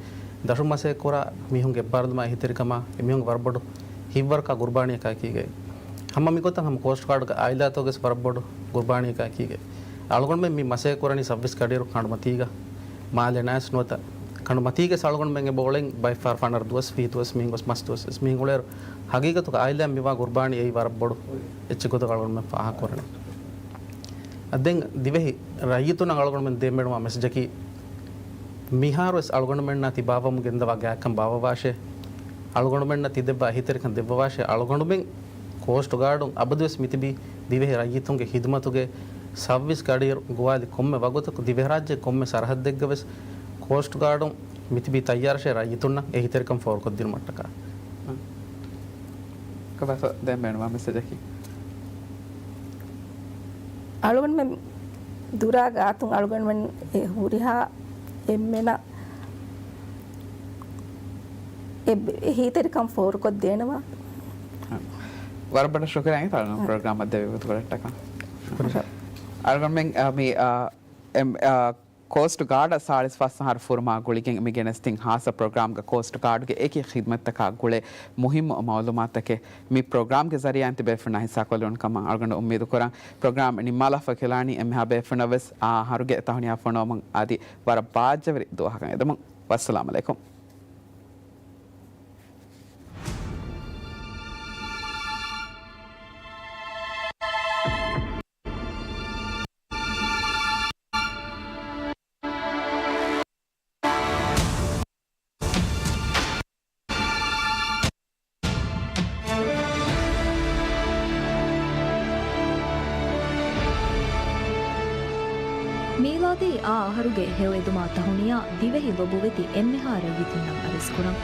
ދަށުން މަސައްކަތް ކުރާ މީހުންގެ އެއްބާރުލުމާ އެހީތެރިކަމާ އެމީހުންގެ ވަރަށް ބޮޑު ހިތްވަރަކާ ގުރުބާނީއަކާއެކީގައި. ހަމަ މިގޮތަށް ހަމަ ކޯސްޓް ގާޑުގެ އާއިލާތަކުގެސް ވަރަށް ބޮޑު ގުރުބާނީއަކާއެކީގައި. އަޅުގަނޑުމެން މި މަސައްކަތް ކުރަނީ ސައްބީސް ގަޑިއިރު ކަނޑުމަތީގަ މާލެ ނައިސް ނުވަތަ ކަނޑުމަތީގެސް އަޅުގަނޑުމެން އެބައުޅެން ބައެއް ފަހަރު ފަނަރަ ދުވަސް، ވިހި ދުވަސް މީހުން ގޮސް މަސް ދުވަސް ވެސް މީހުން އުޅޭއިރު، ހަގީގަތުގަ އާއިލާއިން މިވާ ގުރުބާނީ އެއީ ވަރަށް ބޮޑު އެއްޗެއް ގޮތަކަށް އަޅުގަނޑުމެން ފާހަގަކުރަނީ. އަ، ދެން ދިވެހި ރައްޔިތުންނަށް އަޅުގަނޑުމެން ދޭން ބޭނުންވާ މެސެޖަކީ، މިހާރުވެސް އަޅުގަނޑުމެންނާ ތި ބާއްވަމުން ގެންދަވާ ގާތްކަން ބާއްވަވާށޭ. އަޅުގަނޑުމެންނަށް ތި ދެއްވާ އެހީތެރިކަން ދެއްވަވާށޭ. އަޅުގަނޑުމެން ކޯސްޓް ގާޑުން އަބަދުވެސް މިތިބީ ދިވެހި ރައްޔިތުންގެ ހިދުމަތުގެ ސައްބީސް ގަޑިއިރު ގޮވާލި ކޮންމެ ވަގުތަކު ދިވެހިރާއްޖޭ ކޮންމެ ސަރަހައްދެއްގަވެސް ކޯސްޓް ގާޑުން މިތިބީ ތައްޔާރަށޭ ރައްޔިތުންނަށް އެހީތެރިކަން ފޯރުކޮށްދިނުމަށްޓަކާ. ކޮބާތޯ ދޭން ބޭނުންވާ މެސެޖަކީ؟ އަޅުގަނޑުމެން ދުރާ ގާތުން އަޅުގަނޑުމެން އެ ހުރިހާ އެންމެނަށް އެ އެހީތެރިކަން ފޯރުކޮށްދޭނަމަ. ވަރަށް ބޮޑަށް ޝުކުރިއްޔާ ތަޅުނު ޕްރޮގްރާމަށް ދެވި ގޮތުގަ. އަޅުގަނޑުމެން، އާ، މި، އާ، އެ، އާ، ކޯސްޓް ގާޑަށް ސާޅީސް ފަސް އަހަރު ފުރުމާ ގުޅިގެން މި ގެނެސްދިން ހާއްސަ ޕްރޮގްރާމްގަ ކޯސްޓް ގާޑްގެ އެކި ޚިދްމަތްތަކާ ގުޅޭ މުހިއްމު މައުލޫމާތުތަކެއް މި ޕްރޮގްރާމްގެ ޒަރީއާއިން ތިބޭފުޅުންނާ ހިއްސާކޮށްލެވުނު ކަމަށް އަޅުގަނޑު އުއްމީދު ކުރަން. ޕްރޮގްރާމް ނިންމާލާފަ ކިލާނީ އެންމެހާ ބޭފުޅުންނަށް ވެސް އާ އަހަރުގެ ތަހުނިޔާ ފޮނުވަމުން އަދި ވަރަށް ބާއްޖަވެރި ދުވަހަކަށް އެދެމުން. ވައްސަލާމް އަލައިކުމް. މީލާދީ އާ އަހަރުގެ ހެޔޮއެދުމާ ތަހުނިޔާ ދިވެހި ލޮބުވެތި އެންމެހާ ރައްޔިތުންނަށް އަރިސްކުރަން.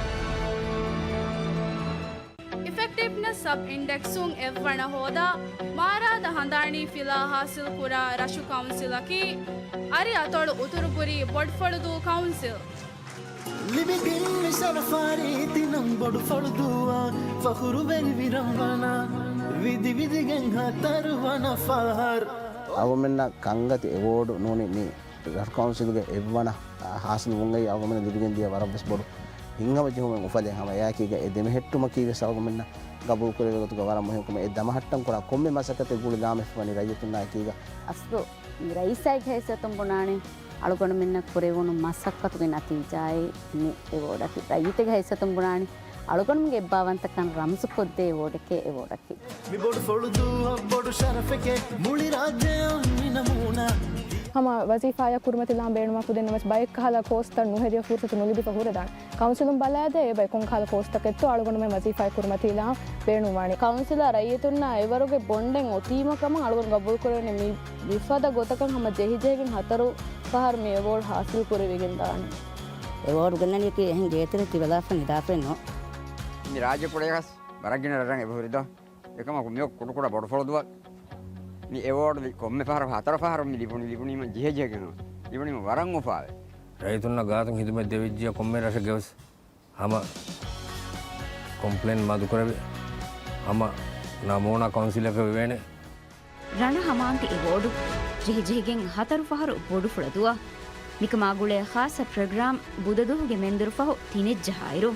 އިފެކްޓިވްނެސް ސަބް އިންޑެކްސުން އެއްވަނަ ހޯދާ، މާރާދަ ހަނދާނީ ފިލާ ހާސިލްކުރާ ރަށު ކައުންސިލަކީ، އަރި އަތޮޅު އުތުރުބުރީ ބޮޑުފޮޅުދޫ ކައުންސިލް. ލިބިގެން މި ޝަރަފާ ރީތިނަން ބޮޑުފޮޅުދޫއާ، ފަޚުރުވެރި ވިރަންވަނާ، ވިދިވިދިގެން ހަތަރުވަނަ ފަހަރު. އަޅުގަނޑުމެންނަށް ކަންގަތި އެވޯޑު ނޫނީ މި ރަށު ކައުންސިލްގެ އެއްވަނަ ހާސިލްވުން އެއީ އަޅުގަނޑުމެންނަށް ލިބިގެންދިޔަ ވަރަށްވެސް ބޮޑު ހިތްހަމަޖެހުމެއް އުފަލޭ. ހަމަ އެއާއެކީގަ އެ ދެމެހެއްޓުމަކީ ވެސް އަޅުގަނޑުމެންނަށް ގަބޫލުކުރެވޭ ގޮތުގަ ވަރަށް މުހިންމު ކަމެއް. އެ ދަމަހައްޓަން ކުރާ ކޮންމެ މަސައްކަތެއް ގުޅި ލާމެހިފަވަނީ ރައްޔިތުންނާ އެކީގަ. އަސްލު މި ރައީސާގެ ހައިސިއްޔަތުން ބުނާނީ އަޅުގަނޑުމެންނަށް ކުރެވުނު މަސައްކަތުގެ ނަތީޖާއެއް މި އެވޯޑަކީ. ރައްޔިތެއްގެ ހައިސިއްޔަތުން ބުނާނީ އަޅުގަނޑުމެންގެ އެއްބާވަންތަކަން ރަމްޒުކޮށްދޭ އެވޯޑެކޭ އެވޯޑަކީ. މި ބޮޑު ފޮޅުދޫއަށް ބޮޑު ޝަރަފެކޭ މުޅި ރާއްޖެއަށް މި ނަމޫނާ. ހަމަ ވަޒީފާއަށް ކުރިމަތިލާން ބޭނުމަކު ދެންނަމަސް ބައެއްކަހަލަ ކޯސްތައް ނުހެދިޔަ ފުރުސަތު ނުލިބިފަ ހުރެދާނެ. ކައުންސިލުން ބަލާދޭ އެބައި ކޮންކަހަލަ ކޯސްތަކެއްތޯ އަޅުގަނޑުމެން ވަޒީފާއަށް ކުރިމަތިލާން ބޭނުންވާނީ. ކައުންސިލާ ރައްޔިތުންނާ އެވަރުގެ ބޮންޑެއް އޮތީމަ ކަމަށް އަޅުގަނޑު ގަބޫލުކުރެވެނީ މި މިފަދަ ގޮތަކަށް ހަމަ ޖެހިޖެހިގެން ހަތަރު ފަހަރު މި އެވޯޑް ހާސިލް ކުރެވިގެން ދާނެ. އެވޯޑް ގެންނަނީކީ އެހެން ގޭތެރެއަށް ތިބެލާފަ ނިދާފައެއް ނޫން. މި ރާއްޖެ ކުޅޭގަސް ވަރަށް ގިނަ ރަށްރަށް އެބަހުރިދޯ. އެކަމަކު މިއޮއް ކުޑަކުޑަ ބޮޑުފޮޅުދޫއަށް މި އެވޯޑް ކޮންމެ ފަހަރަކު ހަތަރު ފަހަރު މި ލިބުނީ، ލިބުނީމަ ޖެހިޖެހިގެން ނޫން. ލިބުނީމަ ވަރަށް އުފާވެ. ރައްޔިތުންނަށް ގާތުން ހިދުމަތް ދެވިއްޖިއްޔާ ކޮންމެ ރަށެއްގެވެސް ހަމަ ކޮމްޕްލޭން މަދުކުރެވި ހަމަ ނަމޫނާ ކައުންސިލަކަށް ވެވޭނެ. ރަނަ ހަމާންތި އެވޯޑު ޖެހިޖެހިގެން ހަތަރު ފަހަރު ބޮޑުފުޅަދޫއަށް. މިކަމާ ގުޅޭ ޚާއްޞަ ޕްރޮގްރާމް ބުދަދުވަހުގެ މެންދުރުފަހު ތިނެއްޖަހާއިރު.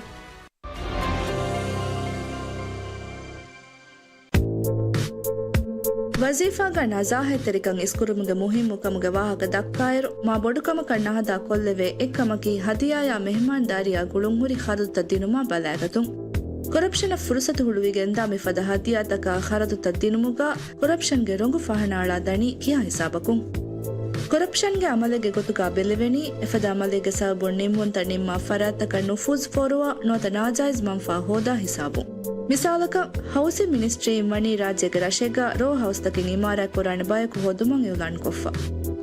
ވަޒީފާގަ ނަޒާހަތްތެރިކަން އިސްކުރުމުގެ މުހިއްމުކަމުގެ ވާހަކަ ދައްކާއިރު، މާ ބޮޑުކަމަކަށް ނަހަދާ ކޮށްލެވޭ އެއްކަމަކީ ހަދިޔާޔާ މެހެމާންދާރީއާ ގުޅުންހުރި ޚަރަދުތައް ދިނުމާ ބަލާގަތުން. ކޮރަޕްޝަނަށް ފުރުސަތު ހުޅުވިގެންދާ މިފަދަ ހަދިޔާތަކާ ޚަރަދުތައް ދިނުމުގަ ކޮރަޕްޝަންގެ ރޮނގު ފަހަނާޅާ ދަނީ ކިހާ ހިސާބަކުން؟ ކޮރަޕްޝަންގެ އަމަލެއްގެ ގޮތުގަ ބެލެވެނީ، އެފަދަ އަމަލެއްގެ ސަބަބުން ނިންމުންތައް ނިންމާ ފަރާތްތަކަށް ނުފޫޒު ފޯރުވާ ނުވަތަ ނާޖާއިޒް މަންފާ ހޯދާ ހިސާބުން. މިސާލަކަށް، ހައުސިން މިނިސްޓްރީއިން ވަނީ ރާއްޖޭގެ ރަށެއްގަ ރޯ ހައުސްތަކެއް އިމާރާތް ކުރާނެ ބަޔަކު ހޯދުމަށް އިއުލާންކޮށްފަ.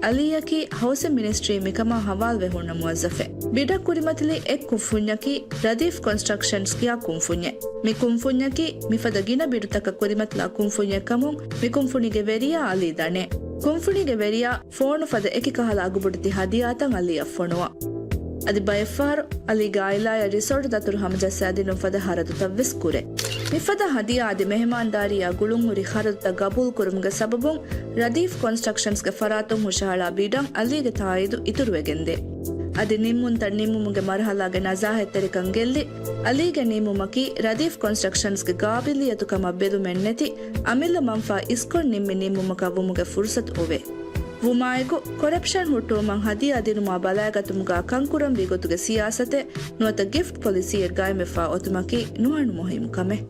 އަލީއަކީ ހައުސިން މިނިސްޓްރީ މިކަމާ ހަވާލުވެ ހުންނަ މުވައްޒަފެއް. ބިޑަށް ކުރިމަތިލި އެއް ކުންފުންޏަކީ ރަދީފް ކޮންސްޓްރަކްޝަންސް ކިޔާ ކުންފުންޏެއް. މި ކުންފުންޏަކީ މިފަދަ ގިނަ ބިޑުތަކަށް ކުރިމަތިލާ ކުންފުންޏެއް ކަމުން މި ކުންފުނީގެ ވެރިޔާ އަލީ ދަނޭ. ކުންފުނީގެ ވެރިޔާ ފޯނު ފަދަ އެކި ކަހަލަ އަގުބޮޑެތި ހަދިޔާތައް އަލީއަށް ފޮނުވާ. އަދި ބައެއްފަހަރު އަލީގެ އާއިލާޔަށް ރިސޯޓު ދަތުރު ހަމަޖައްސާދިނުން ފަދަ ޚަރަދުތައްވެސް ކުރޭ. މިފަދަ ހަދިޔާ އަދި މެހެމާންދާރީއާ ގުޅުންހުރި ޚަރަދުތައް ގަބޫލުކުރުމުގެ ސަބަބުން ރަދީފް ކޮންސްޓްރަކްޝަންސްގެ ފަރާތުން ހުށަހަޅާ ބިޑަށް އަލީގެ ތާއީދު އިތުރުވެގެންދޭ. އަދި ނިންމުންތައް ނިންމުމުގެ މަރުހަލާގެ ނަޒާހަތްތެރިކަން ގެއްލި، އަލީގެ ނިންމުމަކީ ރަދީފް ކޮންސްޓްރަކްޝަންސްގެ ގާބިލިއްޔަތު ކަމަށް ބެލުމެއްނެތި، އަމިއްލަ މަންފާ އިސްކޮށް ނިންމި ނިންމުމަކަށް ވުމުގެ ފުރުސަތު އޮވޭ. ވުމާއެކު، ކޮރަޕްޝަން ހުއްޓުވުމަށް ހަދިޔާ ދިނުމާ ބަލާގަތުމުގަ ކަންކުރަންވީ ގޮތުގެ ސިޔާސަތެއް ނުވަތަ ގިފްޓް ޕޮލިސީއެއް ގާއިމްވެފާ އޮތުމަކީ ނުހަނު މުހިއްމު ކަމެއް.